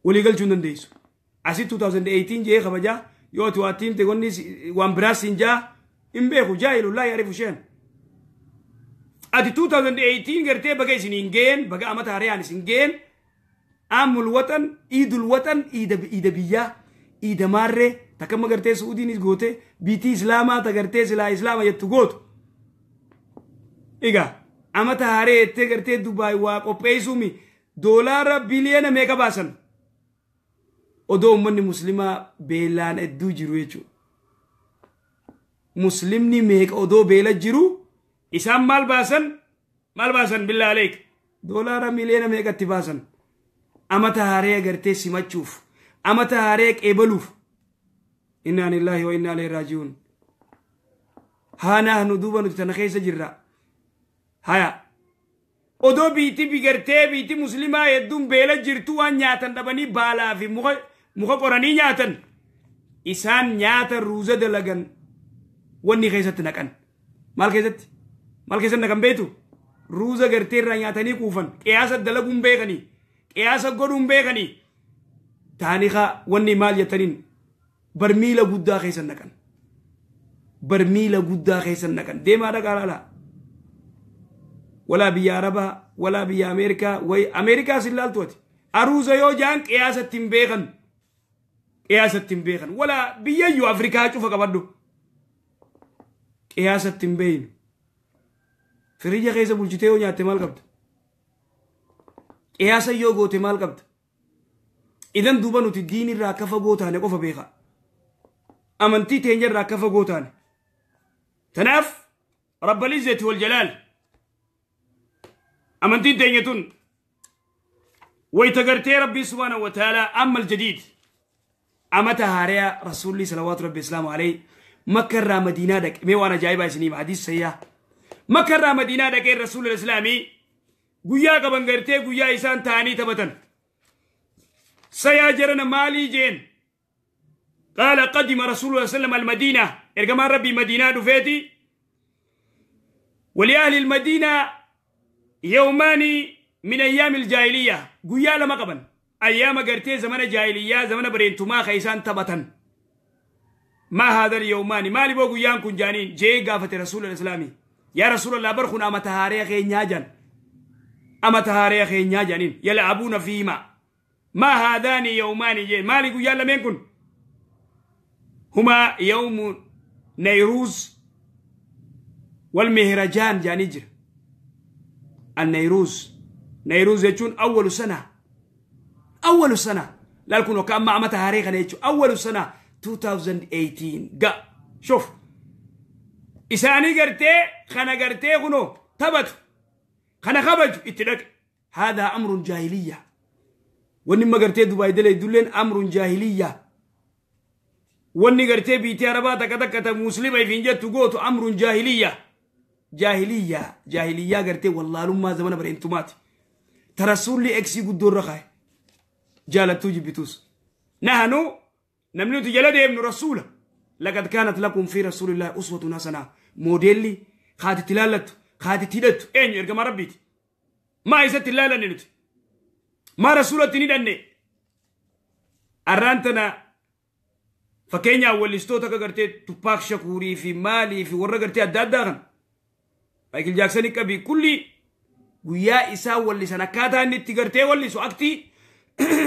ولي galchuu dandeessu. Asi 2018 jee kabajaa yoo ati waa tiimte gonni waan biraas hin jaa hin beeku jaahilullaa yaarifu sheen. Ati 2018 gartee baga isin hin geen baga amata haaraan isin geen aamul watan iidul watan iida biyyaa iida maarree takkamma gartee Suudiinis goote biitii islaamaa ta gartee silaa islaama jettu gootu. Egaa amata haaree jettee gartee Dubaay waa qopheessuumi doolaara biliyoona meeqa baasan? Odoo uummanni muslimaa beelaan hedduu jiru jechuudha. Muslimni meeqa odoo beela jiru isaan maal baasan? Maal baasan billaa aleek? Doolaara miliyoona meeqatti baasan? Amata haaree agartee simachuuf, amata haaree qeebaluuf. Innaa lillaahi wa innaa ilayhi raaji'uun. Haa nahnu duuba nuti tana keessa jirra. Haya. Odoo biitti bigartee biitti muslimaa hedduun beela jirtu waan nyaatan dhabanii baalaa fi muka qoranii nyaatan. Isaan nyaata ruuza dalagan wanni keessatti naqan. Maal keessatti? Maal keessatti naqan beektu? Ruuza gartee irraa nyaatanii kuufan. Qiyaasa dalaguun beekanii. Qiyaasa godhuun beekanii. Taanikaa wanni maal jettaniin barmiila guddaa keessa naqan. Barmiila guddaa keessa naqan. Deemaa dhaqaa laalaa. Walaa biyya Arabaa, walaa biyya Ameerikaa, wayi Ameerikaa sin laaltu ati. Aruuza yoo jaan qiyaasatti hin beekan. Qiyaasatti hin beekan. Walaa biyyayyuu Afrikaa cufa qabadhu. Qiyaasatti hin beeynu. Firija keessa bulchitee yoo nyaatte maal qabda? Qiyaasa yoo goote maal qabda? Idan duuba nuti diinirraa akka fagoo taane qofa beeka. Amantii teenyarraa akka fagoo taane. Tanaaf Rabbal Izzati wal Jalaal amantiin teenya tun wayita gartee Rabbii subhaanahu wa ta'aalaa amma aljadiid amata haariyaa rasuulli salawaatu rabbi islaamu alayhi makka irraa madiinaa dhaqe. Mee waan ajaa'ibaa isinii hima hadiis sayyaa. Makkarraa Madiinaa dhaqee rasuula islaamii guyyaa qaban gartee guyyaa isaan ta'anii taphatan. Sayaa jarana maalii jeen? Qaala qadima rasuulullah sallam almadiina ergamaan rabbii Madiinaa dhufeeti. ولأهل المدينة يومان من أيام الجاهلية قيا لما قبل أيام قرتي زمن جاهلية زمن برينتما خيسان تبتن ما هذا اليومان ما لبو قيان كن جانين جي قافة رسول الإسلامي يا رسول الله برخنا أما تهاري خي نياجان أما تهاري خي نياجانين يلعبون فيما ما هذان يومان جي ما لقو يا لم يكن هما يوم نيروز والمهرجان جانيجر النيروز نيروز يكون أول سنة أول سنة لا يكون وكأن ما تاريخ نيجو أول سنة 2018 قا شوف إساني قرتي خنا قرتي غنو تبت خنا خبج اتلك هذا أمر جاهلية ونما قرتي دبي دلي دولين أمر جاهلية وني قرتي بيتي عربا تكتكت مسلمة في إنجت تقوت أمر جاهلية جاهلية جاهلية قرتي والله لما زمان برينتومات ترسول لي اكسي قدور رخاي جالت توجي بتوس نحن نمنو تجلد ابن رسوله لقد كانت لكم في رسول الله أسوة حسنة موديلي خاتي تلالت خاتي تدت اين يرجم ربيت ما يزت تلالة نلت ما رسولة تندني أرانتنا فكينيا ولستوتا كغرتي توباك شكوري في مالي في ورا غرتي أدادان مايكل جاكسون كبي كل ويا إسا ولي سنكاتا نتي غرتي ولي سو أكتي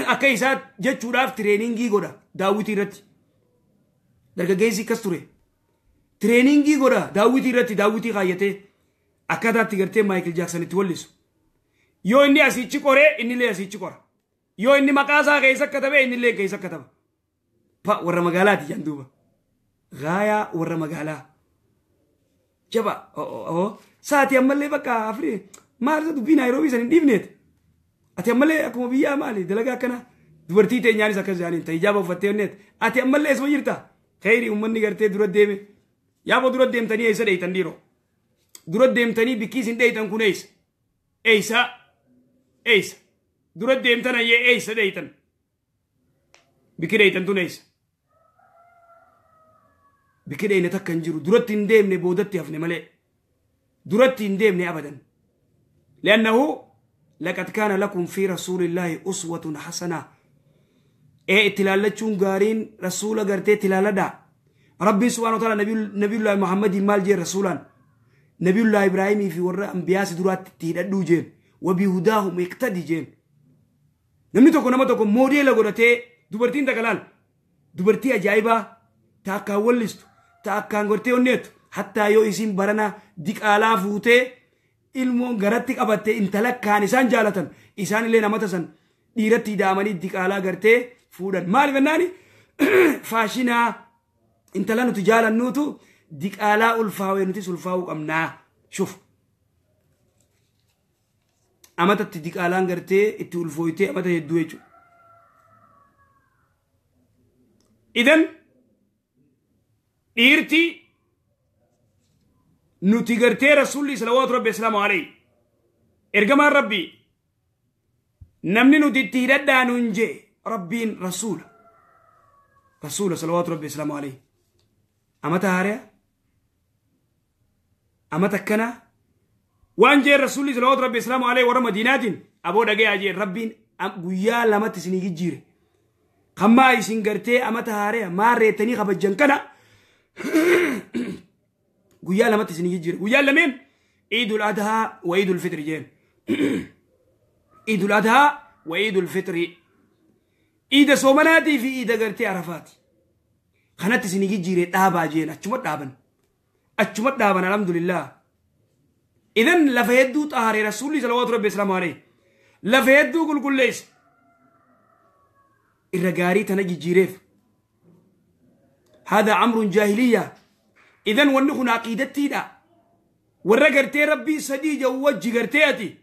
akka isaa jechuudhaaf tireeningii godha daawwitii irratti dargaggeessi akkas ture tireeningii godha daawwitii irratti daawwitii kaayyatee akkaataatti gartee Maayikil Jaaksan itti wallisu yoo inni asiichi qoree innillee asiichi qora yoo inni maqaa isaa keessa katabe innillee keessa kataba pa warra magaalaati jaan duuba gaayaa warra magaalaa jaba saati ammallee bakka afri maal dubbii Naayiroobii san hin dhiifneeti. Ati ammallee akkuma biyyaa maali dalagaa akkana dubartii teenyaanis akkas jaaniin ta'e ijaaba uffattee onneet ati ammallee eesuma jirta kheyri uummanni gartee dura deeme yaaboo dura deemtanii eessa dheeytan dhiiroo dura deemtanii bikkiis hin dheeytan kun eessa eessa eessa dura deemtan ayyee eessa dheeytan bikki dheeytan tun eessa bikki dheeyne takka hin jiru duratti hin deemne boodatti hafne malee duratti hin deemne abadan li'annahu لقد كان لكم في رسول الله أسوة حسنة إيه تلالتشون قارين رسول قرتي تلالدا ربي سبحانه وتعالى نبي الله محمد مال جي رسولا نبي الله إبراهيم في وراء أنبياء سدرات تهددو جين وبهداهم يقتدي جين نمني توكو نما توكو موديل قرتي دوبرتين تكلال دوبرتي أجايبة تاكا ولستو تاكا قرتي ونيت حتى يو إسين برنا ديك آلاف وتي ilmoon garatti qabattee intala kaan isaan jaalatan isaan illee namata san dhiiratti daamanii diqaalaa gartee fuudhan maaliif jennaani faashinaa intala nuti jaalannuutu diqaalaa ulfaawee nutis ulfaawuu qabnaa shuf amatatti diqaalaan gartee itti ulfooytee amata hedduu jechuudha. Idan dhiirti nuti gartee rasuulli salawaatu rabbi islaamu alayhi ergamaan rabbii namni nuti itti hidhadhaa nuun jee rabbiin rasuula rasuula salawaatu rabbi islaamu alayhi amata haariyaa amata akkanaa waan jeen rasuulli salawaatu rabbi islaamu alayhi warra madiinaatiin aboo dhagayaa jeen rabbiin guyyaa lamatti isinii jijjiire kammaa isin gartee amata haariyaa maarreettanii kabajjan kana guyyaa lamatti isin jijjiire guyyaa lameen iidul adhaa wa iidul fitri jeen iidul adhaa wa iidul fitri iida soomanaatii fi iida gartee arafaati kanatti isin jijjiire dhaabaa jeen achuma dhaaban alhamdulillah idan lafa hedduu xaharee rasuulli salawaatu rabbi islaamu alayhi lafa hedduu qulqulleesse irra gaarii tana jijjiireef هذا أمر جاهلية إذن ونخن عقيدتي دا ورا غرتي ربي سدي وجه غرتي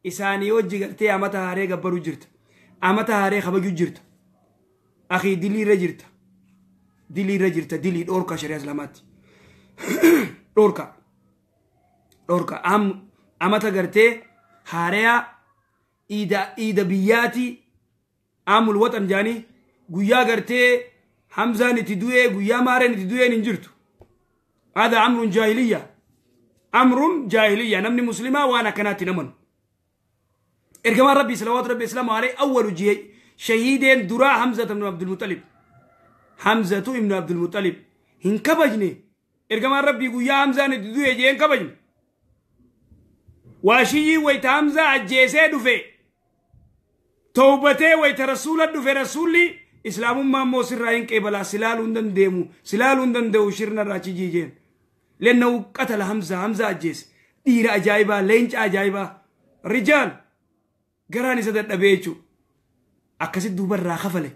إساني وجه غرتي أمتا هاري غبرو جرت أمتا هاري خبجو جرت أخي دلي رجرت دلي رجرت دلي أوركا شريعة سلامات أوركا Dhorka amata gartee haariyaa iida biyyaati aamul waxan jaanii guyyaa gartee Hamzaan itti du'ee guyyaa maareen itti du'een hin jirtu. Hada amrun jaahiliyya. Amrun jaahiliyya namni muslimaa waan akkanaatti namanu. Ergamaan Rabbii salawaatu Rabbii islaamu alayhi awwalu shahiideen duraa Hamzatu ibnu Abdulmuxalib. Hamzatu ibnu Abdulmuxalib hin kabajne. Ergamaan Rabbii guyyaa Hamzaan itti du'e jee hin kabajne. Waashiyyii wayita Hamzaa ajjeesee dhufe. Tawbatee wayita rasuula dhufe rasuulli islaamummaa immoo sirraa hin qeebalaa silaaluu hin dandeemu silaaluu hin danda'u shirna irraa achi jiijeen. Lennahu qatala Hamzaa Hamzaa ajjeese. Dhiira ajaa'ibaa leenca ajaa'ibaa rijaal garaan isa dadhabee jechuudha. Akkasitti duubarraa kafale.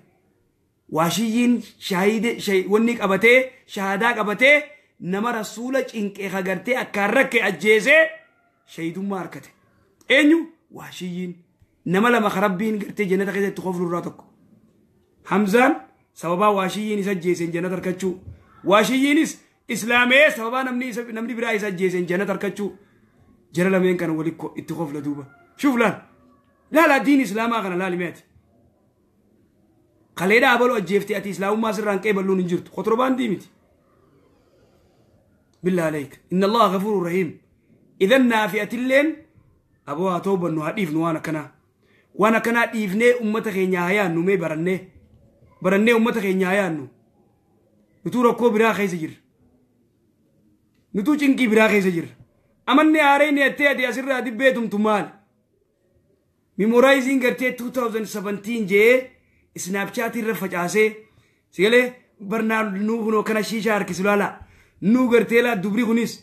Waashiyyiin shaahide wanni qabatee shaahadaa qabatee nama rasuula cinqee hagartee akkaan rakke ajjeesee shahidummaa harkate. Eenyu waashiyyiin nama lama karabbiin gartee jannata keessatti qoflu irraa tokko. Hamzaan sababaa waashiyyiin isa ajjeeseen jannata harkachuu. Waashiyyiinis islaamee sababaa namni biraa isa ajjeeseen jannata harkachuu. Jara lameen kana walitti itti qofla duuba. Shuuf laal. Laala diin islaamaa kana laali meeti. Kaleedha abaluu ajjeeftee ati islaamummaa sirraan qeeballuun hin jirtu. Kotorbaandii miti. Billaa aleek. Inna Allaha ghafuurun rahiim. Idan naafi'atilleen aboo haa toobannu haa dhiifnu waan akkanaa. Waan akkanaa dhiifnee uummata keenya haa yaannu mee barannee. Barannee uummata keenya haa yaannu. Nutuu rakkoo biraa keessa jirra. Nutuu cinqii biraa keessa jirra. Amanni haareen jettee ati asirraa dibbee tumtu maali? Memoraayisiin gartee 2017 jee Snapchat irra facaasee sigalee barnaa nuu kunoo kana shiishaa harkisu laala. Nuu gartee laa dubri kunis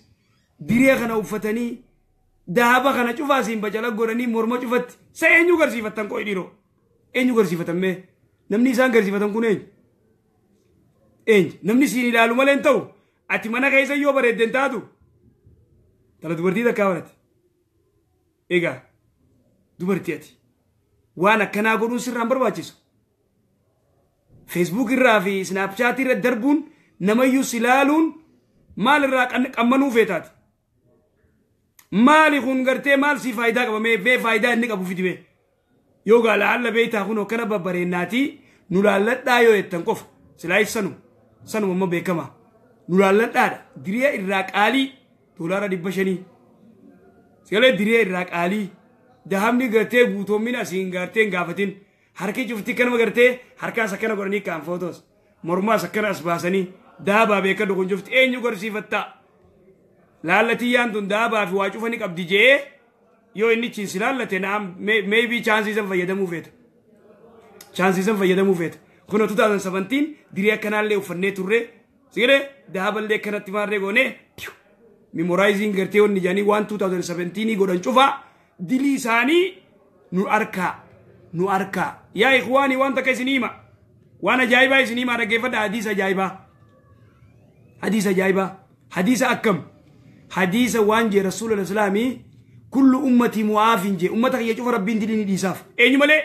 diree kana uffatanii dahaba kana cufaasiin bacala godhanii morma cufatti sa eenyu garsiifattan qo'i dhiiroo? Eenyu garsiifatan mee? Namni isaan garsiifatan kun eenyu? Eenyu? Namni siin ilaalu malee hin ta'u. Ati mana keessa yoo bareedde hin taatu. Tala dubartii takkaa barate. Egaa dubartii ati waan akkanaa godhuun sirraan barbaachisu. Facebook irraa fi Snapchat irra darbuun namayyuu si ilaaluun maal irraa qammanuu feetaati. Maali kun gartee maal si faayidaa qaba mee faayidaa inni qabu fidi mee. Yoo gaa laalla beektaa kun akkana babbareennaatii nu laalladhaa yoo jettan qofa silaayif sanu sanuma amma beekama nu laalladhaadha diriya irraa qaalii $500 sigalee diriya irraa qaalii dahamni gartee guutoomina asiin gartee hin gaafatin harki cufti kanuma gartee harkaas akkana godhanii kaan footos mormaas akkana as baasanii daabaa beekadhu kun cufti eenyu garsiifattaa laallatiyyaan tun daabaa fi waa cufani qabdi jee yoo inni chiin si laallate naam maybe chaansii san fayyadamuu feeta. Chaansii san fayyadamuu feeta. Kun 2017 dirii akkanaallee uffannee turre sigalee daaballee akkanatti maarree goonee memoraayisiin gartee wanni jaanii waan 2017 godhan cufaa dilii isaanii nu arkaa nu arkaa. Yaa ikhwaanii waan takka isinii hima waan ajaa'ibaa isinii hima dhaggeeffadha hadiisa ajaa'ibaa. Hadiisa ajaa'ibaa hadiisa akkam hadiisa waan jee rasuula islaamii kullu ummatii mu'aafin jee ummata kiyya cufa rabbiin dilii ni dhiisaaf eenyu malee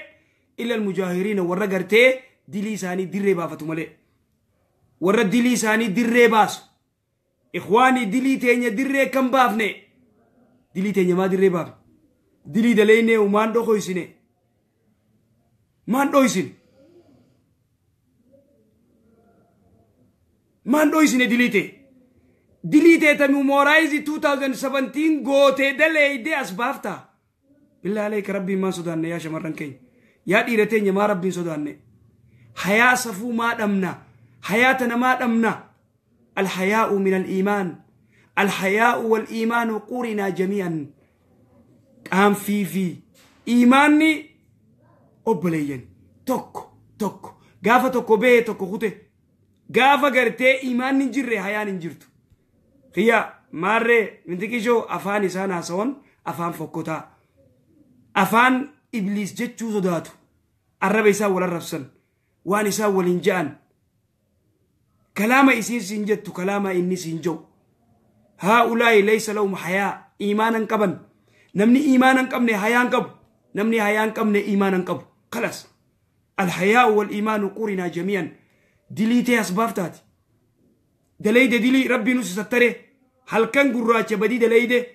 illa almujaahiriina warra gartee dilii isaanii dirree baafatu malee warra dilii isaanii dirree baasu. Ikhwaanii dilii teenya dirree kan baafne dilii teenya maa dirree baafne dilii daleynee maan dhokoysine maan dhoysine maan dhoysine dilii tee dilii tee ta memoraayizii 2017 gootee daleeydee as baaftaa. Billaa aleeka rabbiin maan sodaanne yaa shamarran keenya yaa dhiira teenya maa rabbiin sodaanne hayaa safuu maa dhabna hayaa tana maa dhabna. الحياء من الإيمان الحياء والإيمان قرنا جميعا قام في إيماني أبليين توك توك قافة توكو بيه توكو خوته قافة قرتي إيمان نجري حياة نجرتو خيا ماري من تكيشو أفان إسان هاسون أفان فوكوتا أفان إبليس جتشو صداتو الرب إسا ولا الرفسن وان إسا والإنجان كلام إسين سنجت كلام إني سنجو هؤلاء ليس لهم حياء إيمانا قبن نمني إيمانا قبن حياء قب نمني حياء قبن إيمانا قب خلاص الحياء والإيمان قرنا جميعا دليتي أسباب تاتي دليد دلي ربي نوس ستره هل كان قراتش بدي دليد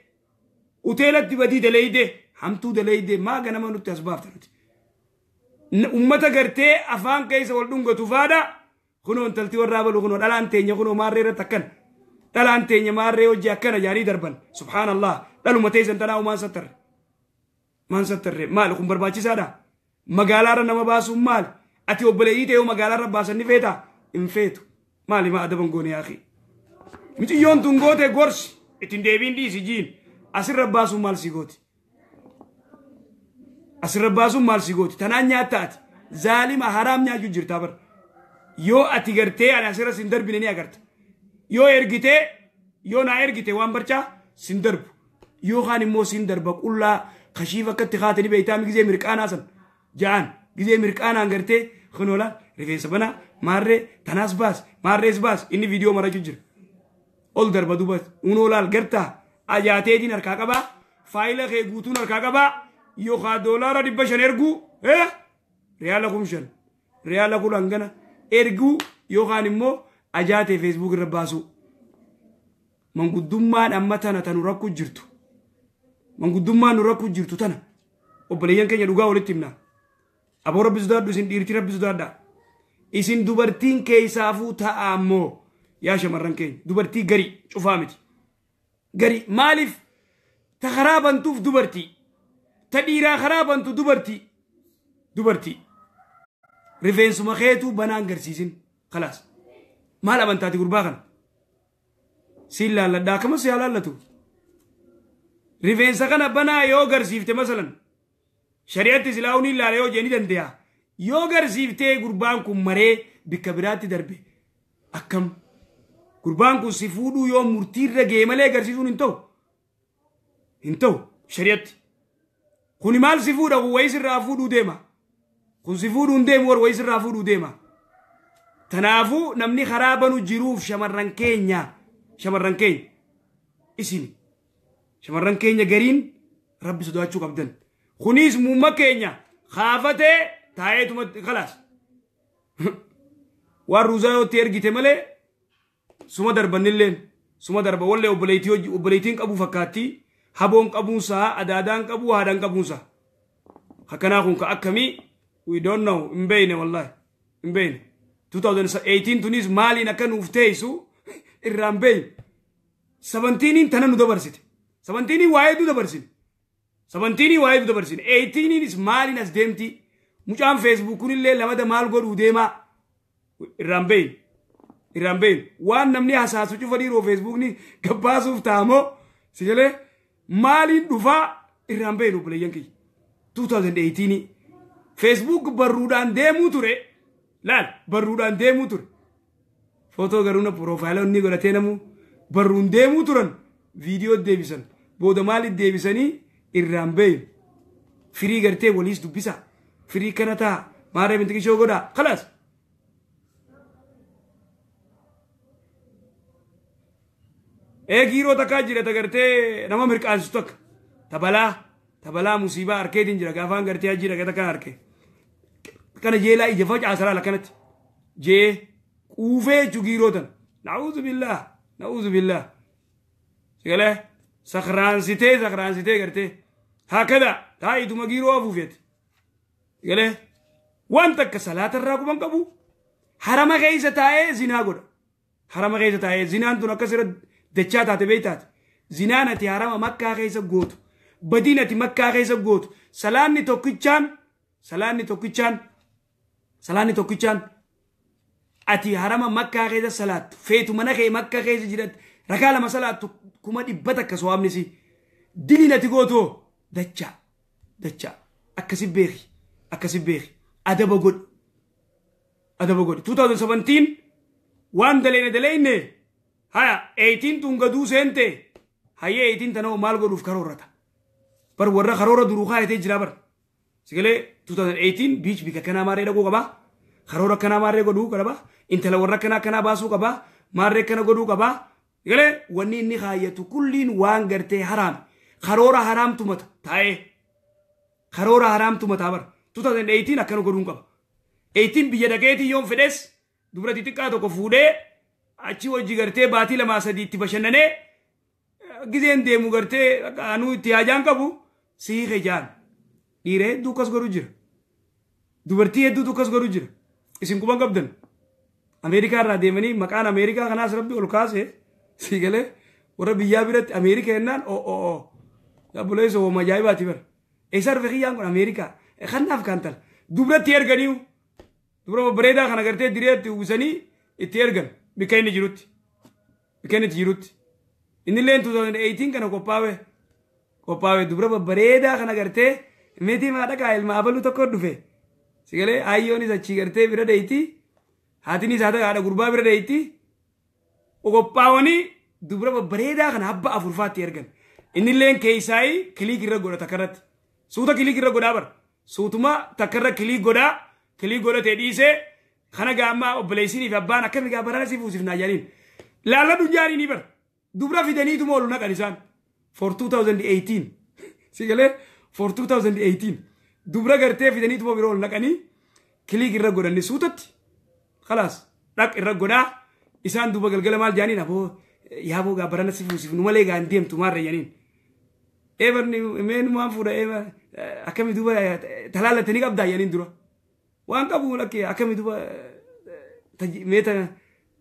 Hoteelatti badii daleeyde hamtuu daleeyde maa ganama nutti as baafta nuti. Ummata gartee afaan keessa wal dhungatu faadha. Kunoo intalti warraa balu kunoo dhalaan teenya kunoo maarree irratti akkana. Dhalaan teenya maarree hojii akkana jaanii darban. Subhaanallah dhaluma teessan tanaa maan sattarre. Maan sattarre maali kun barbaachisaadha. Magaalaarra nama baasuun maali? Ati obboleeyyii ta'ee magaalaarra baasan ni feetaa? Hin feetu. Maali maa adaban goone yaaqii? Miciyyoon tun goote gorsi ittiin deebiin dhiisi jiin. Asirra baasuun maal si gooti? Asirra baasuun maal si gooti? Tanaan nyaatta ati. Zaalima haraam nyaachuu jirtaa bara. Yoo ati gartee ani asirra sin darbine ni agarta. Yoo ergitee yoo naa ergite waan barcaa sin darbu. Yookaan immoo sin darba qullaa kashiif akkatti kaatanii beektaa gizee mirqaanaa san ja'an gizee mirqaanaan gartee kunoola rifeensa banaa maarree tanaas baas maarrees baas inni viidiyoo marachuu jira. Ol darba duuba unoolaal gartaa ajaateetiin harkaa qabaa faayila kee guutuun harkaa qabaa yookaan $500 erguu riyaala 5,000 riyaala 10,000 gana erguu yookaan immoo ajaatee feesbuuk irra baasuu. Manguddummaan amma tana tanu rakkoo jirtu. Manguddummaan nu rakkoo jirtu tana obboleeyyan keenya dhugaa walitti himna. Aboo rabbi sodaadhu isin dhiirti rabbi sodaadha. Isin dubartiin keessaafuu ta'a ammoo yaa shamarran keenya dubartii garii cufaa miti. Garii maaliif ta karaa bantuuf dubartii ta dhiiraa karaa bantu dubartii dubartii rifeensuma keetuu banaan garsiisin khalaas maal amantaati gurbaa kana siin laalladhaa akkamas yaa laallatu. Rifeensa kana banaa yoo garsiifte masalan shari'atti silaa'uun ilaala yoo jee ni danda'a. Yoo garsiiftee gurbaan kun maree bikka biraatti darbe akkam gurbaan kun si fuudhuu yoo murtiirra ga'e malee garsiisuun hin ta'u. Hin ta'u shari'atti. Kuni maal si fuudha kun wayii sirraa fuudhuu deema. Kun si fuudhuu hin deemu warra wayii sirraa fuudhuu deema. Tanaafuu namni karaa banu jiruuf shamarran keenya isin shamarran keenya gariin rabbi sodaachuu qabdan. Kunis muumma keenya kaafatee taa'eetuma khalaas. Waan ruuzaa yoo itti ergite malee suma darbannilleen suma darba wallee obboleettiin qabu fakkaatti haboon qabuunsaa adaadaan qabu haadhaan qabuunsaa. Akkanaa kun ka akkamii we don't know hin beeyne wallaahi hin beeyne. 2018 tunis maaliin akka nuuf teessu irraan beeyne. 17 tana nu dabarsite. 17 waa'ee du dabarsine. 17 waa'ee du dabarsine. 18 maaliin as deemti. Mucaan feesbuukuun illee lamada maal godhuu deemaa irraan beeyne. Irraan beeyne. Waan namni hasaasu cufa dhiiroo feesbuukni gabbaasuuf ta'amoo si galee maaliin dhufaa irraan beeyne obboleeyyan kiyya. 2018 feesbuuk barruudhaan deemuu ture. Laal barruudhaan deemuu ture. Footoo garuu na piroofaayila inni godhatee namu barruun deemuu turan viidiyoo deebisan. Booda maaliif deebisanii irraan beeyne. Firii gartee waliis dubbisa. Firii kana ta'a. Maarree bintikishoo godhaa. Khalaas. Eegiiroo takkaa jira ta gartee nama mirqaansitu takka. Tabalaa musiibaa harkeetiin jira gaafaan gartee hajji dhaqee takkaan harkee. Kana jeelaa ija facaasaraa lakkanatti. Jee quufee jechuu giiroo tana. Na'uuzu billaah. Na'uuzu billaah. Sigalee sakraansitee gartee. Haakada taa'ituma giiroo afuufeeti. Sigalee waan takka salaatarraa quban qabu harama keessa taa'ee zinaa godha. Harama keessa taa'ee zinaan tun akkasirra dachaa taate beektaate. Zinaan ati harama makkaa keessa gootu. Badiin ati makkaa keessa gootu. Salaanni tokkichaan ati harama makkaa keessa salaattu. Feetu mana kee makkaa keessa jiratti rakaa lama salaattu 100,000 akka so'amni si. Diliin ati gootu dachaa akkasi beeki adaba godhi 2017 waan daleyne haya 18 tun gaduu seente hayyee 18 tanoo maal godhuuf karoorrata bar warra karoora duruu kaayatee jira bar sigalee 2018 biich bika kanaa maarree dhaquu qabaa karoora kanaa maarree godhuu qabaa intala warra kanaa kanaa baasuu qabaa maarree kana godhuu qabaa sigalee wanni inni kaayatu kulliin waan gartee haraam karoora haraamtu mata taa'ee karoora haraamtu mataa bar 2018 akkana godhuun qaba 18 biyya dhaqeetii yoon fedhes dubra xixiqqaa tokko fuudhee achi hojii gartee baatii 2-3 itti bashannanee gizeen deemu gartee anuu itti haajaan qabu siike jaan. Dhiira hedduu akkas godhu jira. Dubartii hedduutu akkas godhu jira. Isin quban qabdan. Ameerikaa irraa deemanii maqaan Ameerikaa kanaas rabbi ol kaase sii galee warra biyyaa biratti Ameerikaa jennaan o obboleessa hooma ajaa'ibaati bara. Eessa dhufe kiyyaan kun Ameerikaa kanaaf kan tala. Dubratti erganiyu dubra babbareedaa kana gartee direetti uwwisanii itti ergan bikka inni jirutti. Bikka inni jirutti. Inni illee 2018 kana qophaawe dubra babbareedaa kana gartee meetii maadhaqaa ilma abaluu tokko dhufe. Si galee ayyoonis achii gartee bira deeyti. Haatinis haadha gurbaa bira deeyti. Qophaawanii dubra babbareedaa kana abba afurfaatti ergan. Inni illee keessaayii kiliik irra godha takkarratti. Suuta kiliik irra godhaa bara. Suutuma takkarra kiliik godhaa. Kiliik godhatee dhiisee kana gaammaa obboleessinii fi abbaan akkami gaa barana si fuusifnaa jedhaniin. Laalladhu jaaniinii bara. Dubra fidaniituma ol naqan isaan. For 2018. Si galee for 2018. Dubra gartee fidaniituma biroo ol naqanii kiliik irra godhanni suutatti. Khalaas dhaq irra godhaa isaan duuba galgala maal jaaniin aboo yaaboo gaa barana si fuusifnu malee gaa hin deemtu maarra jaaniin. Eebarni meenumaan fuudha eeba akkami duuba talaallattanii qabdaa jaaniin dura. Waan qabu lakkee akkami duuba meeta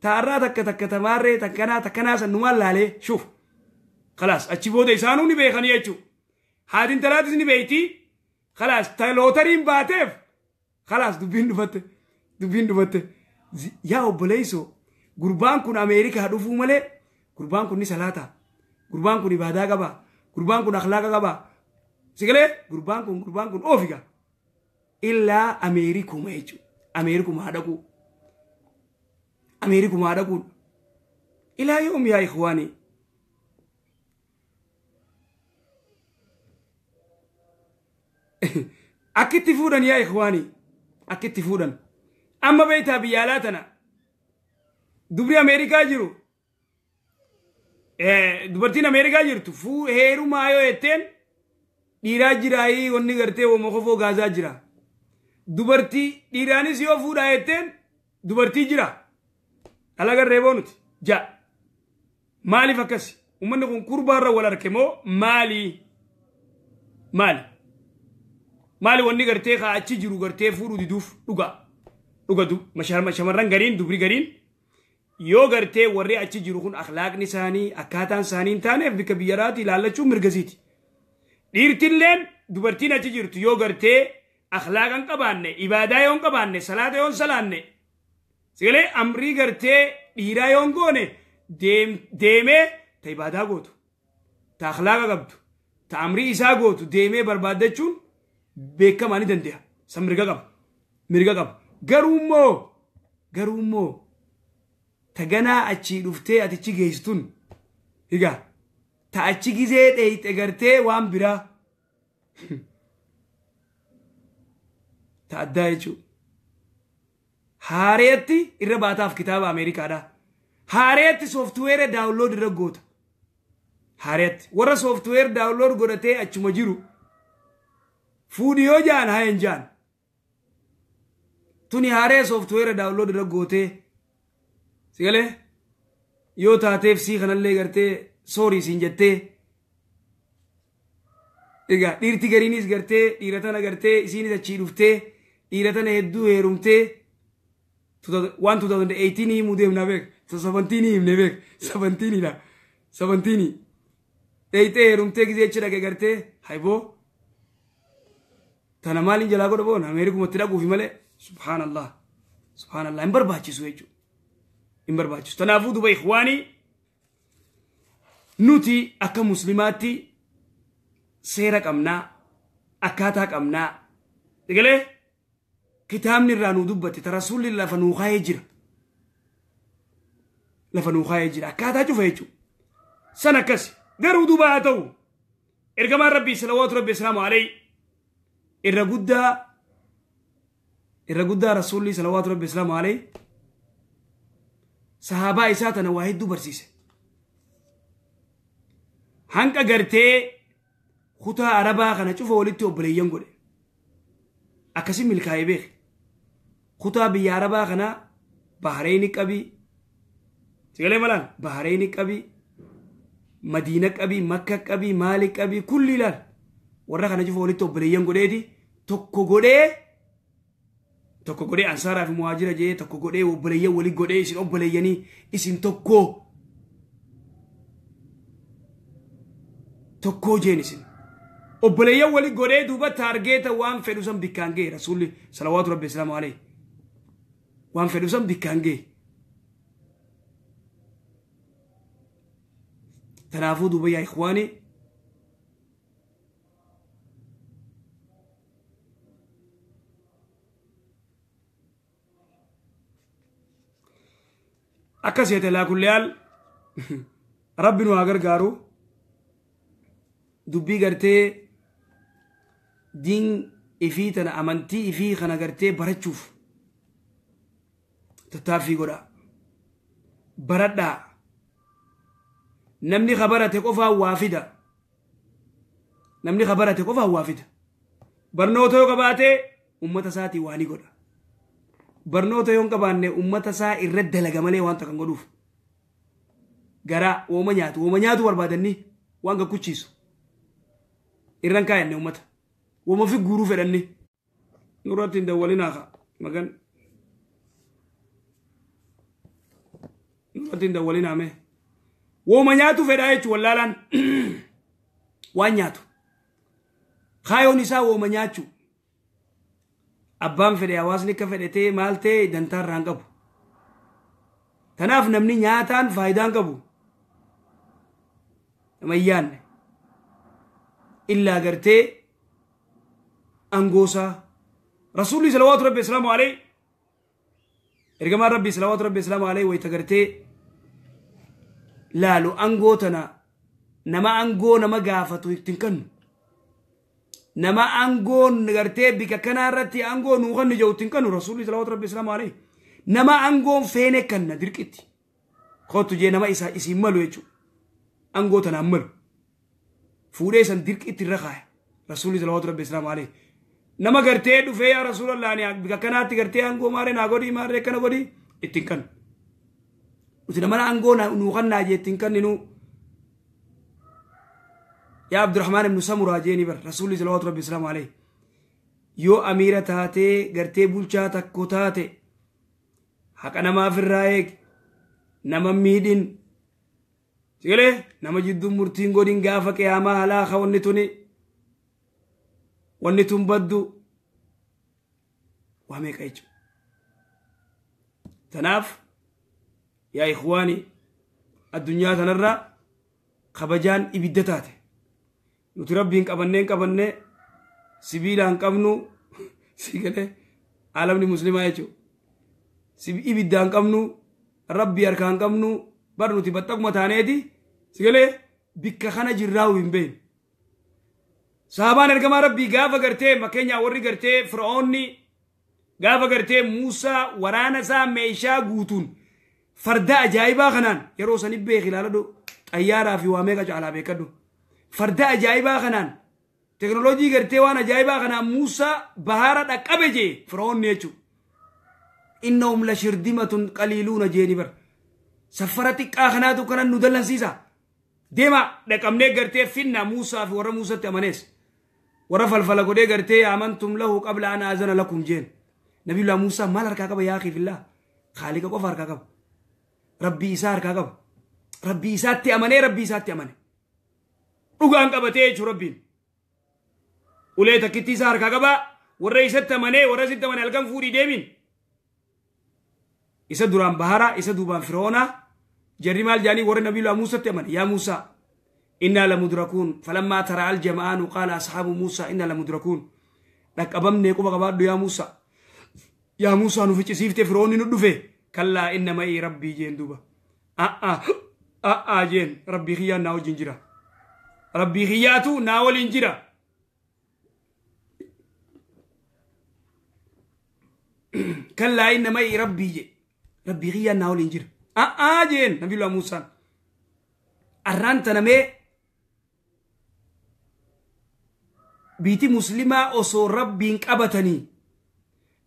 taarraa takka takka tamaarree takkanaa takkanaa san numaan laalee shuuf. Khalaas achi booda isaanuu ni beekanii jechuudha. Haatiin talaatis ni beektii. Khalaas lootariin baateef khalaas dubbiin dhufatte dubbiin dhufatte. Yaa obboleessoo gurbaan kun Ameerikaa dhufuu malee gurbaan kun ni salaata. Gurbaan kun ibaadaa qaba. Gurbaan kun akhlaaqa qaba. Sigalee gurbaan kun oofiga. Illaa Ameerikuma jechuudha. Ameerikuma haa dhaqu. Ameerikuma haa dhaquun. Ilaa yoom yaa ikhwaanii. Akkitti fuudhan yaa ikhwaanii. Akkitti fuudhan. Amma beektaa biyya alaa tana dubri Ameerikaa jiru dubartiin Ameerikaa jirtu heerumaa yoo jetteen dhiiraa jiraayii wanni gartee woma kofoo gaazaa jira. Dubartii dhiiraanis yoo fuudhaa jetteen dubartii jira. Alagarree boonuti ja'a. Maaliif akkasi? Uummanni kun kurbaarra wal arke moo maali? Maali? Maali wanni gartee kaa achi jiru gartee fuudhuu diduuf dhugaa? Dhugatu shamarran gariin dubri gariin yoo gartee warri achi jiru kun akhlaaqni isaanii akkaataan isaanii hin taaneef bikka biyyaraati ilaallachuun mirgasiiti. Dhiirtilleen dubartiin achi jirtu yoo gartee akhlaaqa hin qabaanne ibaadaa yoo hin qabaanne salaata yoo hin salaanne sigalee amrii gartee dhiiraa yoo hin goone deemee ta ibaadaa gootu ta akhlaaqa qabdu ta amrii isaa gootu deemee barbaaddachuun beekamaa ni danda'a. San mirga qaba. Mirga qaba. Garuu immoo taganaa achii dhuftee atichi geessituun egaa ta achi gizee dheeyxe gartee waan biraa ta addaa jechuudha. Haareetti irra baataaf kitaaba Ameerikaadhaa. Haareetti sooftuweera daawunlood irra goota. Haareetti warra sooftuweer daawunlood godhatee achuma jiru fuudhi yoo jaan haa hin jaan. Tuni haaree sooftuweera daawunlood irra gootee sigalee yoo taateef sii kanallee gartee soorii siin jettee egaa dhiirti gariinis gartee dhiira tana gartee isiinis achii dhuftee dhiira tana hedduu heerumtee waan 2018 himuu deemnaa beek 17 himne beek 17 dha 17 dheeyxee heerumtee gizee achi dhaqe gartee hayboo tana maaliin jalaa godha boon Ameerikumatti dhaquufi malee. Subhanallah. Subhanallah. Hin barbaachisu jechuudha. Hin barbaachisu. Kanaafuu duba ikhwaanii nuti akka muslimaatti seera qabnaa, akkaataa qabnaa. Egalee kitaabni irraa nuu dubbate ta rasuulli lafa nuu kaayee jira. Lafa nuu kaayee jira. Akkaataa cufa jechuudha. San akkasi. Garuu duba haa ta'u ergamaan Rabbii salawaatu Rabbi islaamu alayhi irra guddaa rasuulli salawaatu Rabbi islaamu alayhi sahaabaa isaa tana waa hedduu barsiise. Hanqa gartee kutaa Arabaa kana cufa walitti obboleeyyan godhe. Akkasi milkaa'ee beeke. Kutaa biyya Arabaa kana Bahareyni qabii. Sigalee malaan Bahareyni qabii. Madiina qabii, Makka qabii, Maali qabii, kulli ilaal. Warra kana cufa walitti obboleeyyan godheeti tokko godhee ansaaraa fi muhaajira jee tokko godhee obboleeyyan walii godhee isin obboleeyyanii isin tokkoo tokkoo jeen isin. Obboleeyyan walii godhee duuba taargeeta waan fedhu san bikkaan ga'e rasuulli salawaatu rabbi islaamu alayhi. Waan fedhu san bikkaan ga'e. Kanaafuu duuba yaa ikhwaani akkas yeete laa kulli haal rabbi nu haa gargaaru dubbii gartee diin ifii tana amantii ifii kana gartee barachuuf tattaaffii godhaa baradhaa. Namni kabarate qofaan waa fida. Namni kabarate qofaan waa fida. Barnoota yoo qabaate uummata isaatii waa ni godha. Barnoota yoo hin qabaanne uummata isaa irra dalaga malee wanta kan godhuuf. Garaa wooma nyaatu barbaadanii waan gakkuchiisu. Irran kaa'anne uummata. Wooma fi guuruu fedhanni. Nurratti hin dawwalinaa kaa magan. Nurratti hin dawwalinaa mee. Wooma nyaatu fedhaa jechuun wallaalaan waan nyaatu. Kaayoon isaa wooma nyaachuu. Abbaan fedhe hawaasni akka fedhatee maal ta'e dantaa irraa hin qabu. Kanaaf namni nyaataan faayidaa hin qabu. Nama hin yaadne. Illaa gartee angoosaa. Rasuulli salawaatu rabbi islaamu alayhi. Ergamaan rabbi salawaatu rabbi islaamu alayhi wayita gartee laalu angoo tana nama angoo nama gaafatu ittiin kennu. Nama angoo gartee bika kanaa irratti angoo nuu kennu jiru ittiin kennu rasuulli salawaatu rabbi islaamu alayhi. Nama angoon feene kenna dirqitti. Kootu jee nama isaa isiin malu jechuudha. Angoo tanaan malu. Fuudhee san dirqitti irra kaaya. Rasuulli salawaatu rabbi islaamu alayhi. Nama gartee dhufee yaa rasuulallah bika kanaatti gartee angoo maaree naa godhii maaree kana godhii ittiin kennu. Uti nama angoo nuu kennaa jee ittiin kenninu. Yaa Abdurrahmaan ibnu Samuraa jeeni bar rasuulli salawaatu rabbi islaamu alayhi. Yoo amiira taatee gartee bulchaa takko taate haqa namaaf irraa eegi nama miidhin sigalee nama jidduu murtiin godhin gaafa qiyaamaa halaaka wanni tun baddu waa meeqa jechuudha. Tanaaf yaa ikhwaani addunyaa tanarra kabajaan ibidda taate. Nuti rabbiin qabannee sibiilaan qabnu sigalee alamni muslimaa jechuudha. Ibiddaan qabnu rabbii harkaan qabnu bar nuti baxxaquma taaneeti sigalee bikka kana jirraa'u hin beeknu. Sahabaan ergamaa rabbii gaafa gartee fakkeenyaa warri gartee Fir'oonni gaafa gartee Muusaa waraana isaa meeshaa guutuun farda ajaa'ibaa kanaan yeroo sani beeki ilaaladhu xayyaaraa fi waa meeqa caalaa beekadhu. Farda ajaa'ibaa kanaan teknooloojii gartee waan ajaa'ibaa kanaan Muusaa bahara dhaqqabe jee Fir'oonni jechuudha. Innahum la shirdimatun qaliiluuna jeeni bar. Safara xiqqaa kanaatu kanan nu dallansiisa. Deema dhaqamnee gartee finna Muusaa fi warra Muusatti amanees. Warra falfala godhee gartee amantum lahu qabla an aazana lakum jeen. Nabiyullah Muusaa maal harkaa qaba yaa akhi fillah? Khaaliqa qofa harkaa qaba. Rabbii isaa harkaa qaba. Rabbii isaatti amanee rabbii isaatti amane. Dhugaan qabatee jechuun rabbiin. Ulee takkitti isaa harkaa qaba. Warra isatti amanee warra isitti amane halkan fuudhii deemin. Isa duraan bahara isa duubaan Fir'oona jarri maal jaanii warra nabiyullah Muusatti amane yaa Muusaa innaa lamudrakuun falammaa taraa aljama'aanu qaala asxaabu Muusaa innaa lamudrakuun dhaqqabamnee quba qabaadhu yaa Muusaa yaa Muusaa nu ficcisiifte Fir'oonni nu dhufe kallaa inna ma'ii rabbii jeen duuba a'aa jeen rabbii kiyyaan naa wajjin jira rabbii kiyyaatu naa waliin jira. Kallaa inna ma'ii rabbii jee rabbii kiyyaan naa waliin jira. A'aa jeen nabiyullah Muusaan. Arraan tanamee biiti muslimaa osoo rabbiin qabatanii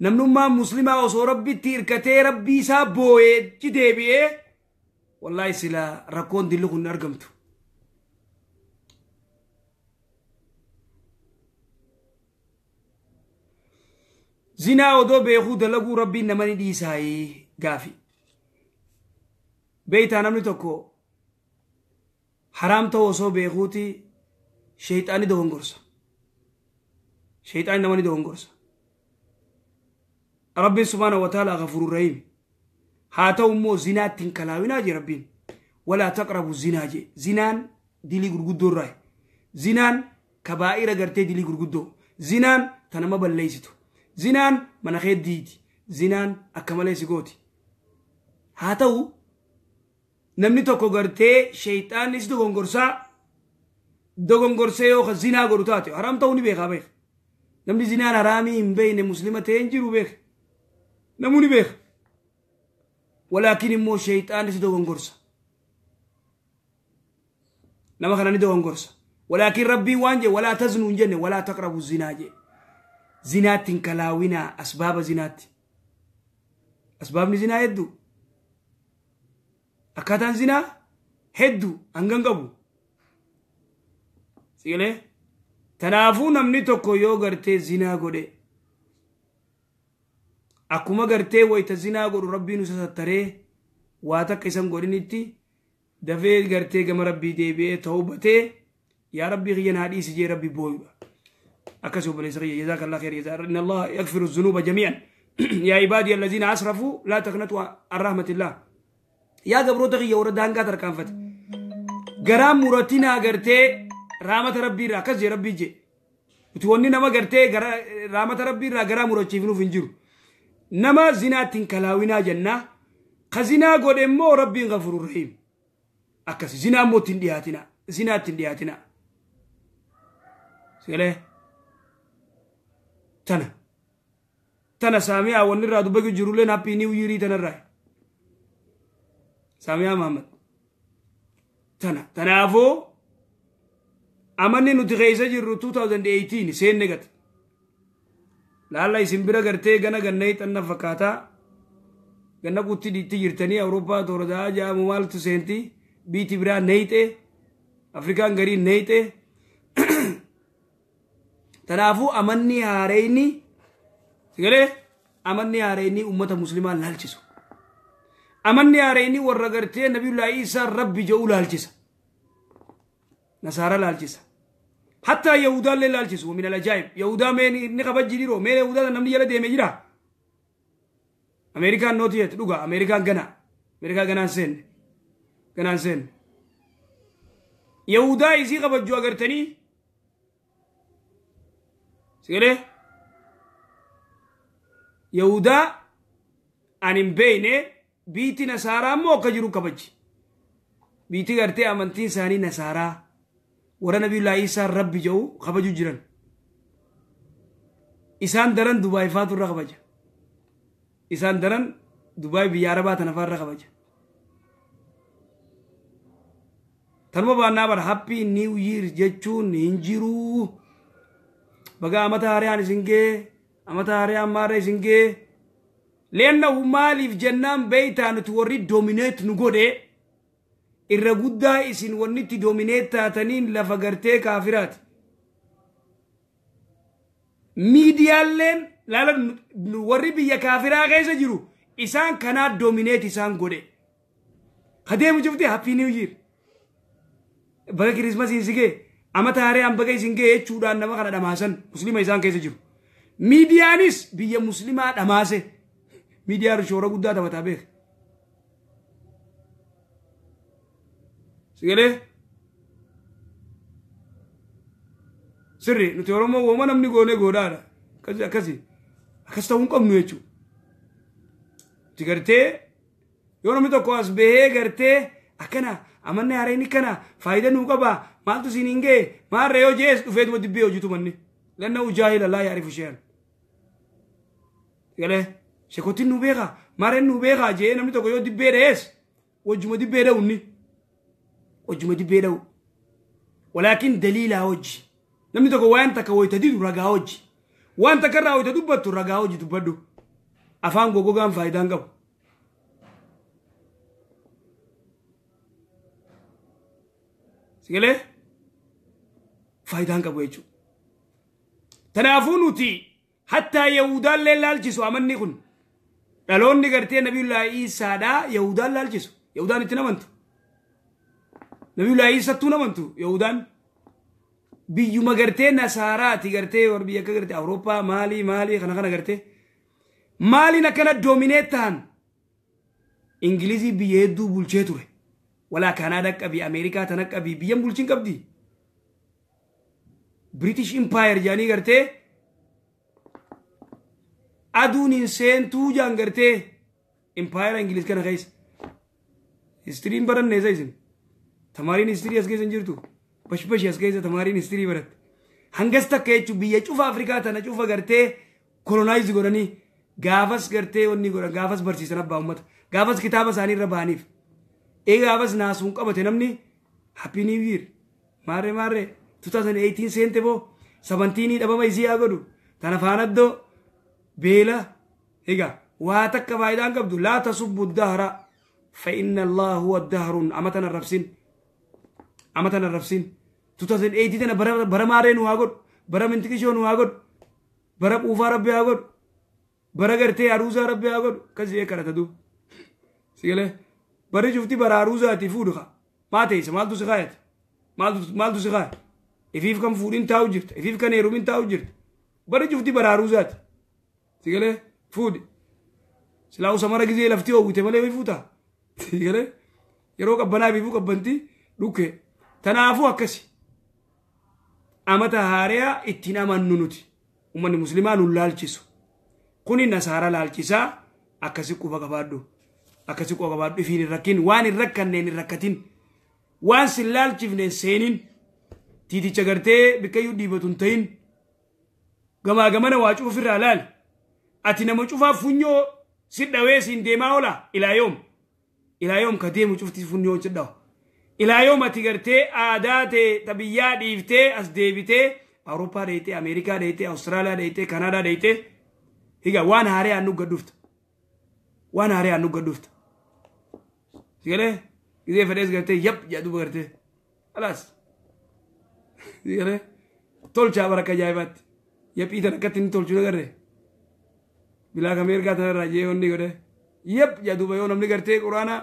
namnummaan muslimaa osoo rabbitti hirkatee rabbii isaa boo'ee deebi'ee wallaahi silaa rakkoon dilli kun hin argamtu. Zinaa odoo beekuu dalaguu rabbiin nama ni dhiisaayii gaafi. Beeytaa namni tokko haraam ta'uu osoo beekuuti sheeyxaanni dogongorsa. Sheeyxaanni nama ni dogongorsa. Rabbiin subhaanahu wa ta'ala ghafuurur rahiim. Haa ta'u immoo zinaatti hin kalaawinaa jee rabbiin. Walaa taqrabu zinaa jee. Zinaan dilii gurguddoo irraa. Zinaan kabaa'ira gartee dilii gurguddoo. Zinaan ta nama balleessitu. Zinaan mana kee diidi. Zinaan akka malee si gooti. Haa ta'u namni tokko gartee sheeyxaannis dogongorsaa dogongorsee yoo ka zinaa godhu taate haraam ta'uu ni beekaa beeka. Namni zinaan haraamii hin beekne muslima ta'ee hin jiru beeka. Namuu ni beeka. Walaakin immoo sheeyxaannis dogongorsa. Nama kana ni dogongorsa. Walaakin rabbiin waan jedhe walaa taznuu hin jenne walaa taqrabu zinaa jedhe. Zinaatti hin kalaawinaa asbaaba zinaatti. Asbaabni zinaa hedduu. Akkaataan zinaa hedduu hangan qabu. Sigalee? Tanaafuu namni tokko yoo gartee zinaa godhe akkuma gartee wayita zinaa godhu rabbiin isa sattaree waa takka isan godhinitti dafee gartee gama rabbii deebi'ee tawbatee yaa rabbii kiyya naa dhiisi jee rabbi booyudha. Akkasii obboleessa kiyya jazaakallah khayr jazaa inna Allah yaghfiru dhunuuba jamii'an yaa ibaadii allaziina asrafuu laa taqnatu an rahmatillah. Yaa gabroota kiyya warra daangaa tarkaanfate garaa muratinaa gartee raamata rabbii irraa akkas jee rabbii jee nuti wanni nama gartee raamata rabbii irraa garaa murachiifnuuf hin jiru. Nama zinaatti hin kalaawinaa jennaa ka zinaa godhe immoo rabbiin ghafuurur rahiim. Akkasi zinaa immoo ittiin dhiyaatina zinaa ittiin dhiyaatina. Sigalee tana tana saamiyaa wanni irraa dubbachuu jirulleen happy new year tanarraa. Saamiyaa Muhammad tana tanaafuu amanni nuti keessa jirru 2018 seenne gata. Laalla isin bira gartee gana gannee xanna fakkaataa ganna kutti dhiitti jirtanii Awurooppaa toora jaamu maaltu seenti biitti biraa neeyxe Afrikaan garii neeyxe. Tanaafuu amanni haareyni sigalee amanni haareyni ummata muslimaa laalchisu. Amanni haareyni warra gartee nabiyullaa Iisaa rabbi jedhu laalchisa. Nasaara laalchisa. Hatta Yahudaallee laalchisu min alajaa'ib. Yahudaa mee inni kabajji dhiiroo mee Yahudaa namni jala deemee jira. Ameerikaan nooti jetti dhugaa Ameerikaan ganaa. Ameerikaa ganaan seenne. Ganaan seenne. Yahudaa isii kabajjuu agartanii sigalee Yahudaa ani hin beekne biitti Nasaaraa immoo akka jiru kabajji. Biitti gartee amantiin isaanii Nasaaraa warra nabiyullaa Iisaa rabbi jedhu kabaju jiran. Isaan daran Dubaay faatu irra kabaja. Isaan daran Dubaay biyya Arabaa tana fa'aa irra kabaja. Tanuma baannaa bara happy new year jechuun hin jiru. Baga amata haaraan isin gee amata haaraan maara isin gee. Leenna maaliif jennaan beeytaa nuti warri domineet nu godhe irra guddaa isin wanni itti domineet taataniin lafa gartee kaafiraati. Miidiyaaleen laala warri biyya kaafiraa keessa jiru isaan kanaa domineet isaan godhe. Kadeemu jifte happy new year. Baga kirismasii isin gee amata haaraan baga isin gee jechuudhaan nama kana dhamaasan muslima isaan keessa jiru. Miidiyaanis biyya muslimaa dhamaase. Miidiyaan shoora guddaa taphataa beeka. Sigalee sirri nuti Oromoo wooma namni goonee goodaadha. Akkasi akkasi akkas ta'uu hin qabnu jechuudha. Nuti gartee yoo namni tokko as bahee gartee akkana amanni haareen kana faayidaa nuu qaba maaltu siin hin ga'e maarra yoo jees dhufeetuma dibbee hojjetu manni. Lanna ujaahila laa yaarifu sheehan. Sigalee shekotiin nu beeka maarreen nu beeka jee namni tokko yoo dibbee dha'ees wajjuma dibbee dha'u inni. Wajjuma dibbee dha'u. Walaakin daliilaa hojii. Namni tokko waan takka wayita didu ragaa hojii. Waan takka irraa wayita dubbattu ragaa hojii dubbadhu. Afaan goggogaan faayidaa hin qabu. Sigalee faayidaa hin qabu jechuudha. Kanaafuu nuti Hattaa Yahudaallee laalchisu amanni kun. Dhaloonni gartee Nabiyullaahi Iisaadhaa Yahudaan laalchisu. Yahudaan itti namantu. Nabiyullaahi Iisattuu namantu Yahudaan. Biyyuma gartee Nasaaraati gartee warra biyya akka gartee Awurooppaa maalii maalii kana kana gartee. Maaliin akkana doomineet ta'an? Ingilizii biyya hedduu bulchee ture. Walaa Kanaadaa qabi, Ameerikaa tana qabi, biyyan bulchiin qabdi. British Empire jedhanii gartee aduun hin seentuu jaan gartee Empire Ingiliz kana keessa. Histiriin baranne isa isin. Tamaariin histirii as keessa hin jirtu. Bashbashi as keessa tamaariin histirii baratte. Hangas takka jechuun biyya cufa Afrikaa tana cufa gartee kolonaayiz godhanii gaafas gartee wanni godhan gaafas barsiisan abbaa uummata. Gaafas kitaaba isaanii irra bahaniif. Gaafas naasuun qabate namni Happy New Year. Maarree maarree 2018 seente boo 17 dhabama isii haa godhu. Tana faanaddoo beela egaa waa takka faayidaan qabdu laa tasubbu dahra fa inna Allah huwa dahrun amatan arrabsin amatan arrabsin 2018 tana bara maarree nu haa godhu bara mintikishoo nu haa godhu bara quufaa rabbi haa godhu bara gartee aruusaa rabbi haa godhu kasii kadhata duuba sigalee barri cufti bara aruusaati fuudhu haa maa teessa maaltu si kaayate maaltu si kaaya ifiif kan fuudhin taa'u jirta ifiif kan heerumin taa'u jirta barri cufti bara aruusaati sigalee fuudhi silaa usamara gizee lafti oowwite malee fuuta sigalee yeroo qabbanaa biifuu qabbanti dhukke tanaafuu akkasi amata haariyaa ittiin amannu nuti ummanni muslimaa nu laalchisu kuni nasaara laalchisaa akkasi quba qabaadhu akkasi quba qabaadhu ifiin hin rakkin waan hin rakkanneen hin rakkatin waan sin laalchifneen seenin tiiticha gartee bikkayyuu dhiibatu hin ta'in gamaa gamana waa cufa ofirraa laali ati nama cufaa funyoo si dhawee siin deemaa oola ilaa yoom ka deemu cufti funyoo si dhawa ilaa yoom ati gartee aadaa ta'e tabiyyaa dhiiftee as deebitee Awurooppaa dheeyitee Ameerikaa dheeyitee Awustiraaliyaa dheeyitee Kanaadaa dheeyitee higa waan haaree aan nugga dhufta waan haaree aan nugga dhufta sigalee gizee fedhees gartee yap jedhu gartee alaas sigalee tolchaa bara akka ajaa'ibaatti yaphii tan akkatti inni tolchuu agarre bilaa kameergaa tanarraa jee onni godhe yap jedhuba yoo namni gartee quraana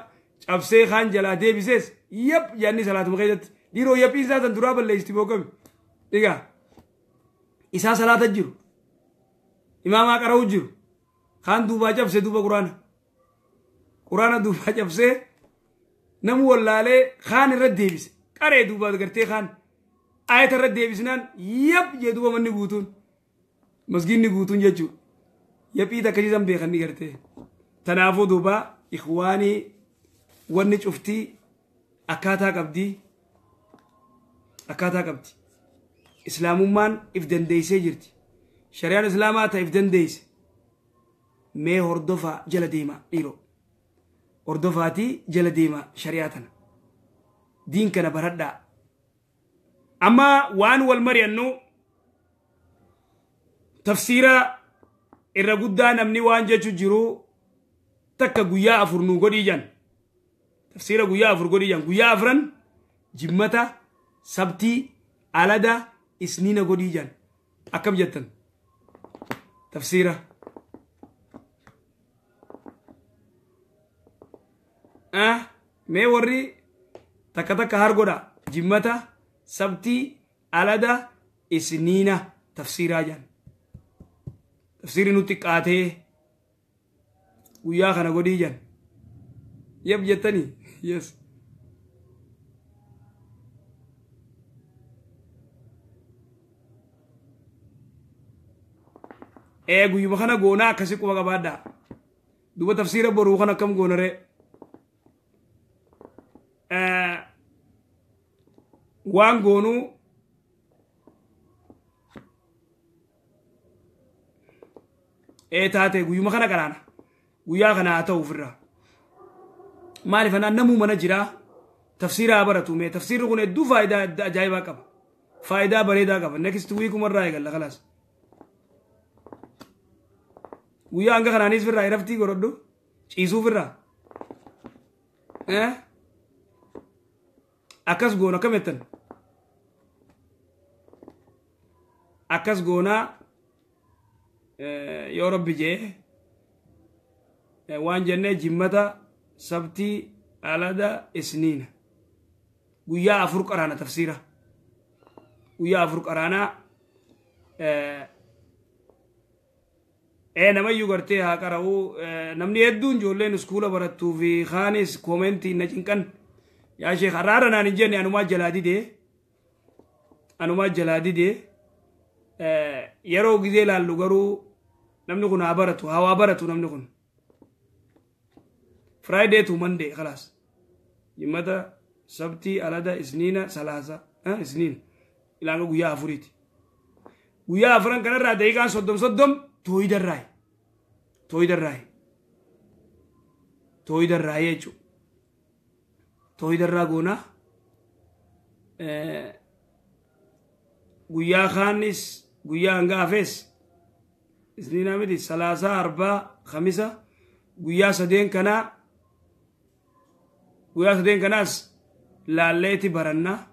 cabsee kaan jalaa deebisees yap jedhanii salaatuma keessatti dhiiroo yaphii isaa tan duraa balleessiti bookami egaa isaa salaata jiru imaamaa qara'u jiru kaan duubaa cabse duuba quraana duubaa cabsee namu wallaalee kaan irra deebise qaree duubaa gartee kaan ayata irra deebisnaan yap jee duuba manni guutuun masgiinni guutuun jechuudha yaphii takkasiisan beekanni gartee tanaafuu duuba ikhwaanii wanni cuftii akkaataa qabdii akkaataa qabdi islaamummaan if dandeeysee jirti shari'aan islaamaa ta if dandeeyse mee hordofaa jala deemaa dhiiroo hordofaatii jala deemaa shari'aa tana diin kana baradhaa amma waan wal mari'annu tafsiira irra guddaa namni waan jechu jiru takka guyyaa 4 nu godhii jan tafsiira guyyaa 4 godhii jan guyyaa 4 jimmata sabtii alada isniina godhii jan akkam jettan tafsiira mee warri takka takka har godha jimmata sabtii alada isniina tafsiiraa jan tafsiirri nutti qaatee guyyaa kana godhii jan yab jettanii yes guyyuma kana goonaa akkasi quba qabaadhaa duuba tafsiira boruu kana akkam goonaree waan goonuu taate guyyuma kana qaraana guyyaa kana haa ta'u ofirraa maaliif anaan namuu mana jiraa tafsiira haa baratu mee tafsiirri kun hedduu faayidaa ajaa'ibaa qaba faayidaa bareedaa qaba next week umarraa eegalla kalaas guyyaa hanga kanaanis firraa iraftii godhadhu ciisuu firraa akkas goona akkam jettan akkas goonaa. Yoo Rabbi jee waan jennee jimmata, sabtii, alada, isniina, guyyaa 4 qaraana. Tafsiira guyyaa 4 qaraanaa. Namayyuu gartee haa qara'u. Namni hedduun, ijoolleen iskuula barattuu fi kaanis koomentii na cinqan. Yaa sheekh, har'aara naan hin jenne. Anumaa jalaa didee, anumaa jalaa didee. Yeroo gizee laallu garuu namni kun haa baratu, haa waa baratu namni kun. Friday to Monday, خلاص. Jimmata, sabtii, alada, isniina, salaasa, isniina ilaanga guyyaa 4ti. Guyyaa afran kanarraa daqiiqaan 30 30 tooyidarraayi, tooyidarraayi, tooyidarraayi jechuudha. Tooyidarraa goonaa. Guyyaa kaanis, guyyaa hanga hafees, isniinaa miti, salaasaa, arbaa, kamisa, guyyaa sadeen kanaa, guyyaa sadeen kanaas laalleeti barannaa.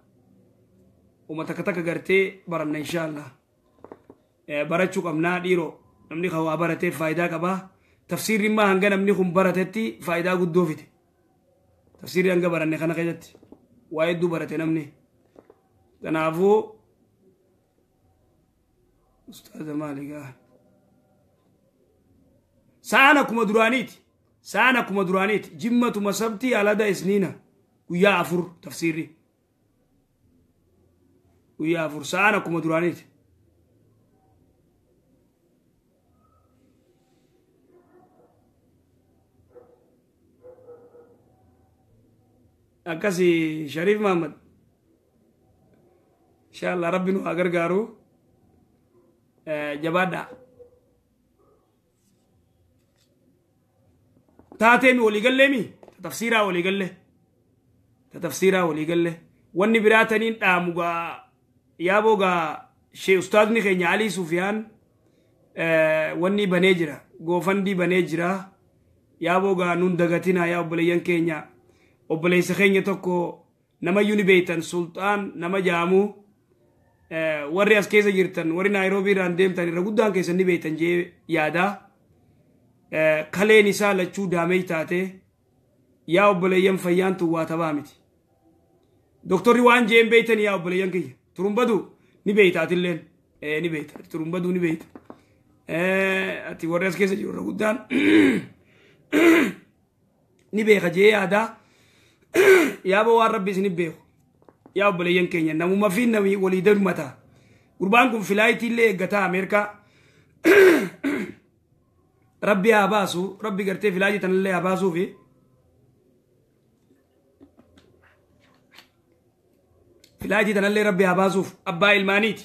Uma takka takka gartee baranna, inshaallah. Barachuu qabnaa dhiiroo. Namni kan waa baratee faayidaa qabaa. Tafsiirri immoo hanga namni kun baratetti faayidaa guddoo fide. Tafsiirri hanga baranne kana keessatti waa hedduu barate namni. Kanaafuu ustaaza, maali gaa? Sa'aan akkuma duraaniiti, sa'aan akkuma duraaniiti. Jimmatuma, sabtii, alada, isniina, guyyaa 4. Tafsiirri guyyaa 4, sa'aan akkuma duraaniiti. Akkasi Shariif Mahammad, insha Allah Rabbi nu haa gargaaru. Jabaadhaa. Taateemi waliigalleemi tafsiiraa waliigalle, tafsiiraa waliigalle. Wanni biraa taniin dhaamu gaa, yaaboo gaa, shee ustaazni keenya Alii Sufiyaan wanni banee jira, GoFundMe banee jira. Yaaboo gaa, nun dagatinaa yaa obboleeyyan keenya. Obboleessa keenya tokko namayyuu ni beeytan, Sulxaan nama jaamu. Warri as keessa jirtan, warri Naayiroobii irraan deemtan, irra guddaan keessan ni beeytan jee yaadaa. Kaleen isaa lachuu daamee taate. Yaa obboleeyyan, fayyaan tun waa tabaa miti. Doktorri waan jeen beeytan, yaa obboleeyyan kiyya? Turumbadu ni beeyta, atilleen ni beeyta, turumbaduu ni beeyta ati. Warri as keessa jiru irra guddaan ni beeka jee yaadaa. Yaaba waan Rabbi isinif beeku, yaa obboleeyyan keenya, namuma fi nami walii darmata. Gurbaan kun flightiillee eeggataa Ameerikaa. Rabbi haa baasu, Rabbi gartee flightii tanallee haa baasuufi. Flightii tanallee Rabbi haa baasuuf. Abbaa ilmaaniiti.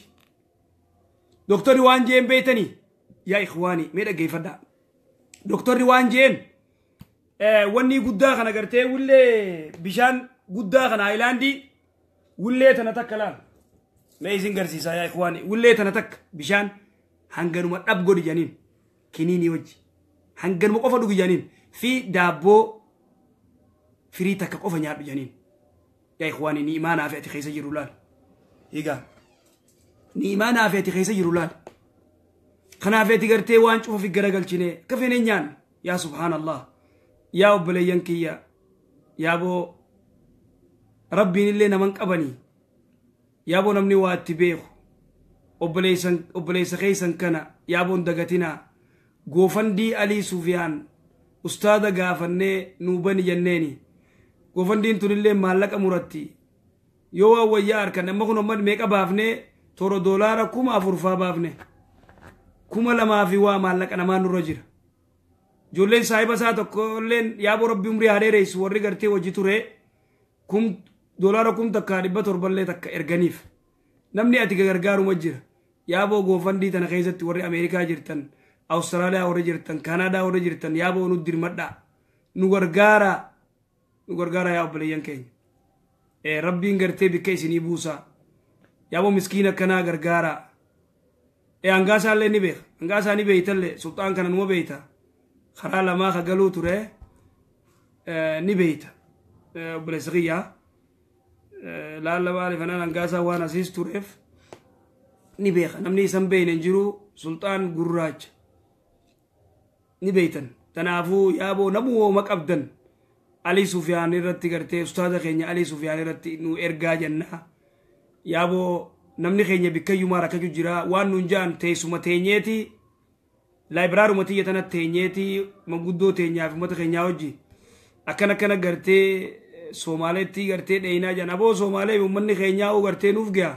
Doktorri waan jeen beeytanii, yaa ikhwaanii? Mee dhaggeeffadhaa. Doktorri waan jeen, wanni guddaa kana gartee wullee bishaan guddaa kana, haayilaandii wullee tana takka laal. Mee isin garsiisaa, yaa ikhwaanii. Wullee tana takka bishaan hanganuma dhab godhi janiin, kiniinii wajji hanganuma qofa dhugi janiin, fi daabboo firii takka qofa nyaadhu janiin. Yaa ikhwaanii, ni imaanaa fi ati keessa jiru laal. Egaa ni imaanaa fi ati keessa jiru laal. Kanaaf ati gartee waan cufa fi garagalchine akka feene nyaannu. Yaa subhaanallah, yaa obboleeyyan kiyya, yaaboo Rabbiin illee naman qabanii. Yaaboo, namni waa itti beeku obboleessa keessan kana yaaboon dagatinaa. GoFundMe Alii Sufiyaan ustaada gaafannee nuu bani jenneeni. GoFundMen tunillee maallaqa muratti. Yoo waan wayyaa harkan amma kun amma meeqa baafnee? Toora doolaara 4000 faa baafne, 2000 fi waa maallaqa namaa nurra jira. Ijoolleen saahiba isaa tokko illeen, yaaboo Rabbi umrii haa dheeressu, warri gartee hojii ture kum doolaara 1700llee takka erganiif. Namni ati gargaaruma jira. Yaaboo, GoFundMe tana keessatti warri Ameerikaa jirtan, Awustiraaliyaa warri jirtan, Kaanaadaa warri jirtan, yaaboo nu dirmadhaa, nu gargaaraa, nu gargaaraa yaa obboleeyyan keenya. Rabbiin gartee bikka isinii buusaa. Yaaboo, miskiina akkanaa gargaaraa. Hangaasaallee ni beeka, hangaasaa ni beeytallee. Sulxaan kana numa beeyta. Karaa lamaa ka galuu ture ni beeyta, obboleessa kiyyaa. Laalla maaliif anaan hangaasaa waan asiis tureef ni beeka. Namni isan beeyne hin jiru. Sulxaan gurraacha. Ni beeytan. Tanaafuu yaaboo namuu hooma qabdan Alii Sufiyaan irratti gartee ustaaza keenya Alii Sufiyaan irratti nu ergaa jennaa. Yaaboo namni keenya bikkayyumaa rakkachuu jira waan nuun ja'an teessuma teenyeeti laayibiraaruma tiyya tana teenyeeti manguddoo teenyaa fi uummata keenyaa wajji akkana akkana gartee Somaaleetti gartee dheeyinaa jedhan aboo Somaalee uummanni keenyaa oo gartee nuuf ga'a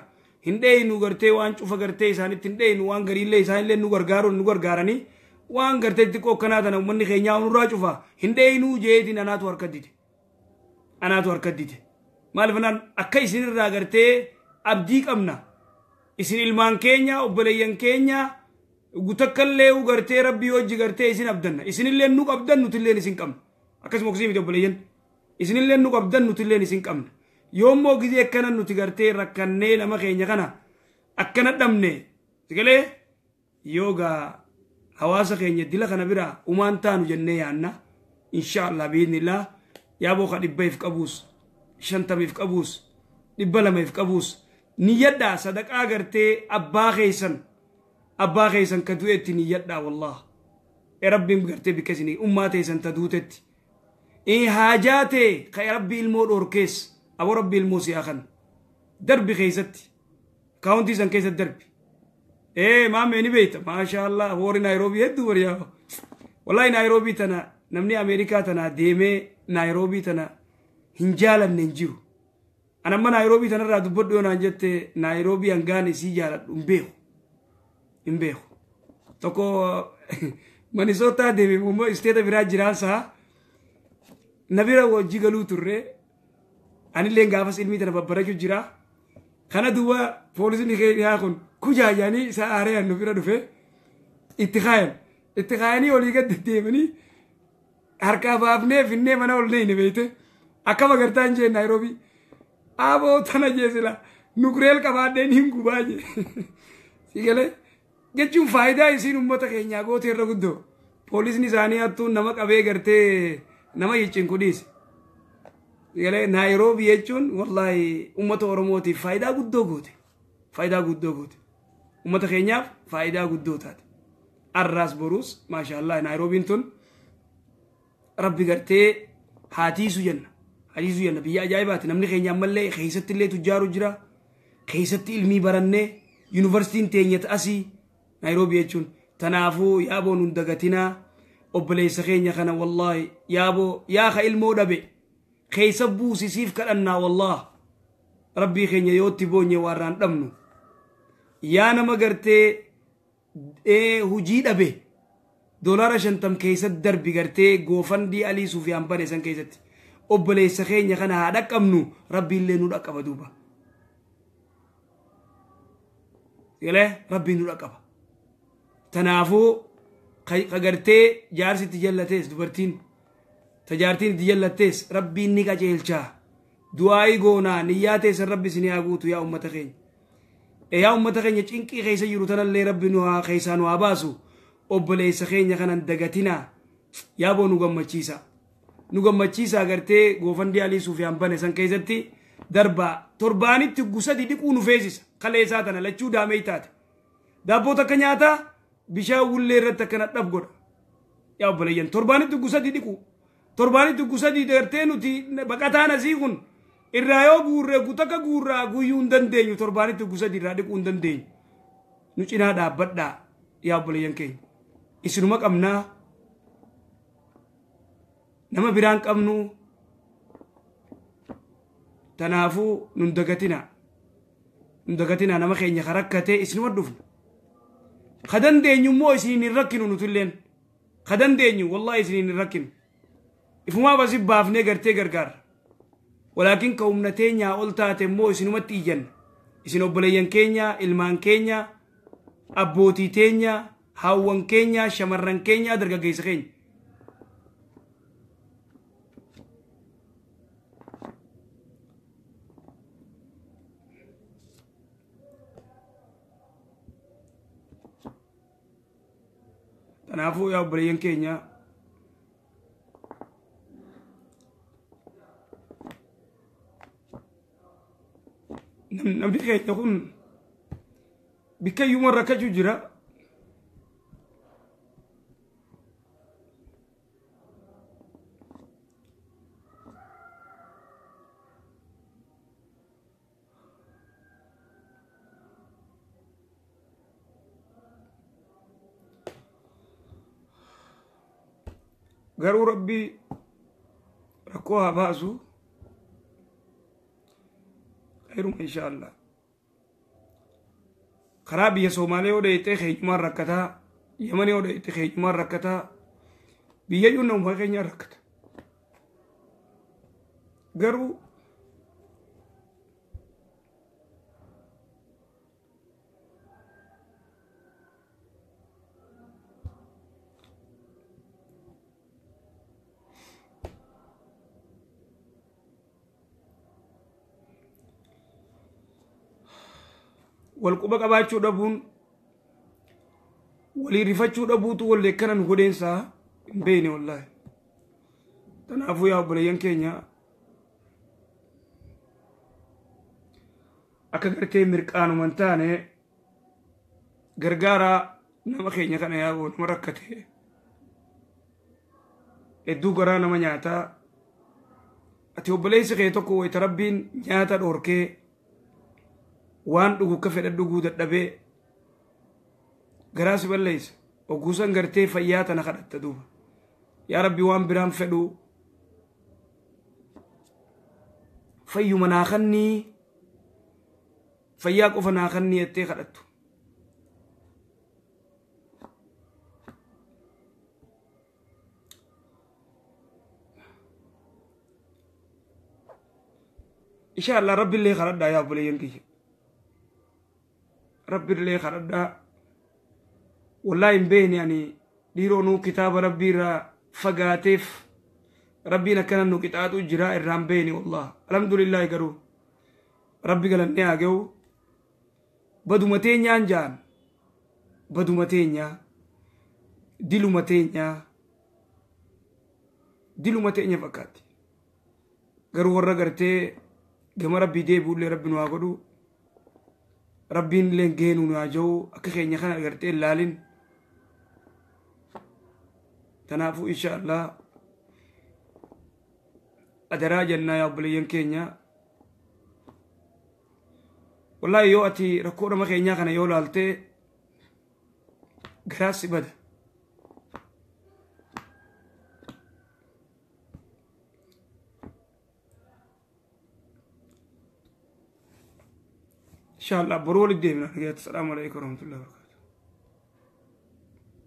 hin dheeyinu gartee waan cufa gartee isaanitti hin dheeyinu waan gariillee isaanillee nu gargaaru nu gargaaranii waan gartee xiqqoo akkanaa tana uummanni keenyaa nurraa cufa hin dheeyinuu jeetiin anaatu harka dide anaatu harka dide maaliif naan akka isinirraa gartee abdii qabna isin ilmaan keenya obboleeyyan keenya gutakkallee gartee rabbii hojii gartee isin abdanna isinillee nu qabdan nutillee isin qabna akkasuma oksii miti obboleeyyan isinillee nu qabdan nutillee isin qabna yoommoo gizee akkana nuti gartee rakkannee nama keenya kana akkana dhabne sigalee yoogaa hawaasa keenya dila kana bira umaan taanu jennee yaanna inshaallah biidnillah yaaboo ka 100 qabuus 50 qabuus 200 qabuus niyyadhaa sadaqaa gartee abbaa keessan ka du'etti niyyadhaa wallah rabbiin gartee bikka isinii ummaa teessan ta duutetti haajaa ta'e ka rabbi ilmoo dhoorkees aboo rabbi ilmoo si'aa kan darbi keessatti kaawuntii san keessatti darbi maamee ni beeyta maashaallah warri Naayiroobii hedduu bariyaa wallahi Naayiroobii tana namni Ameerikaa tana deemee Naayiroobii tana hin jaalanne hin jiru. Ani amma Naayiroobii tanarraa dubbadhu yoo naan jette Naayiroobii hangaan isii jaaladhu hin beeku. Hin beeku. Tokko Manisootaa deeme immoo isteeta biraa jiraansaa na bira wajji galuu turre anillee gaafas ilmii tana babbarachuu jira. Kana duuba poolisni keenyaa kun kujaajanii isa aaree nu bira dhufe itti kaayan. Itti kaayanii olii gad deddeemanii harkaa baafnee finnee mana ol neeyne beeyte akkam agartaa hin jeen Naayiroobii. Aboo tana jeesila nukureel qabaadheen hin gubaa jee. Sigalee jechuun faayidaa isiin uummata keenyaa goote irra guddoo. Poolisni isaanii hattuun nama qabee gartee nama yiccinku dhiise. Sigalee Naayiroobii jechuun wallaahi uummata Oromootiif faayidaa guddoo goote. Faayidaa guddoo goote. Uummata keenyaaf faayidaa guddoo taate. Arraas boruus maashaallah Naayiroobiin tun rabbi gartee haatiisu jenna. Hadiisu jenna biyya ajaa'ibaati namni keenya ammallee keessatti illee tujjaaru jira keessatti ilmii barannee yuunivarsiitiin teenyata asii Naayiroobii jechuun tanaafuu yaaboo nun dagatinaa obboleessa keenya kana wallaahi yaaboo yaa ka ilmoo dhabe keessa buusisiif kadhannaa wallaah rabbii keenya yootti boonye waarraan dhabnu yaa nama gartee hujii dhabe $50 keessatti darbi gartee goofandii Alii Sufiyaan bane san keessatti obboleessa keenya kana haa dhaqqabnu rabbiillee nu dhaqqaba duuba. Galee rabbiin nu dhaqqaba. Tanaafuu ka gartee jaarsi itti jallatees dubartiin tajaartiin itti jallattees rabbiin ni qajeelchaa. Du'aayii goonaa niyyaa teessan rabbi isin haa guutu yaa uummata keenya. Yaa uummata keenya cinqii keessa jiru tanallee rabbi nu haa keessaa nu haa baasu obboleessa keenya kanan dagatinaa yaaboo nu gammachiisa. Nu gammachiisaa gartee goofandii Alii Sufiyaan bane san keessatti darbaa torbaanitti gusadi dhiquu nu feesisa. Kaleessaa tana lachuu daamee taate. Daabboo takka nyaataa bishaan wullee irratti akkana dhab godha. Yaa obboleeyyan torbaanitti gusadi dhiqu. Torbaanitti gusadi gartee nuti baqataan asii kun irraa yoo guurree gutakka guurraa guyyuu hin dandeenyu torbaanitti gusadi irraa dhiquu hin dandeenyu. Nu cinaa dhaabbadhaa yaa obboleeyyan keenya. Isinuma qabnaa. Nama biraan qabnu tanaafuu nun dagatinaa. Nun dagatinaa nama keenya rakkatee isinuma dhufna. Ka dandeenyu immoo isiniin hin rakkinu nutilleen. Ka dandeenyu wallaahi isiniin hin rakkinu. Ifumaaf asii baafnee gartee gargaarra. Walaakin ka humna teenyaa ol taate immoo isinumatti iyyanna. Isin obboleeyyan keenya, ilmaan keenya, abbootii teenya, haawwan keenya, shamarran keenya, dargaggeessa keenya. Kanaafuu yaa obboleeyyan keenya namni keenya kun bikkayyuma rakkachuu jira. Garuu rabbii rakkoo haa baasu khayruma insha Allah. Karaa biyya Soomaalee yoo dheeyxee keenyumaan rakkataa, Yaman yoo dheeyxe keenyumaan rakkataa, biyya iyyuu nama keenyaan rakkata. Garuu wal quba qabaachuu dhabuun walii rifachuu dhabuutu wallee kana nu godheensaa hin beekne wallaahi. Kanaafuu yaa obboleeyyan keenya akka gartee mirqaanuma hin taane gargaaraa nama keenya kana yaa nama rakkate hedduu garaa nama nyaataa. Ati obboleessi kee tokko wayita rabbiin nyaata dhoorkee waan dhugu akka fedha dhuguu dadhabee garaa si balleessa. Ogguusan gartee fayyaa tana kadhatta duuba. Yaa rabbi waan biraan fedhu fayyuma naa kannii fayyaa qofa naa kannii jettee kadhattu. Insha Allah rabbi illee kadhadhaa yaa obboleeyyan kiyya. Rabbi illee kadhadhaa. Wallaahi hin beekne ani dhiiroo nuu kitaaba rabbii irraa fagaateef rabbiin akkana nu qixaaxu jira irraa hin beekne wallah. Alhamdulillahi garuu rabbi galannee haa ga'u. Baduma teenyaan ja'an baduma teenyaa diluma teenyaa diluma teenya fakkaatti. Garuu warra gartee gama rabbii deebi'ullee rabbi nu haa godhu. Rabbiin illee geenuu nu haa jiru akka keenya kana gartee ilaalin. Kanaafuu insha Allah adaraa jennaa yaa obboleeyyan keenya. Wallaahi yoo ati rakkoo nama keenyaa kana yoo laaltee garaas si bada. Insha Allah boruu walitti deemna. Assalaamu alaikum warahmatullahi wabarakatuh.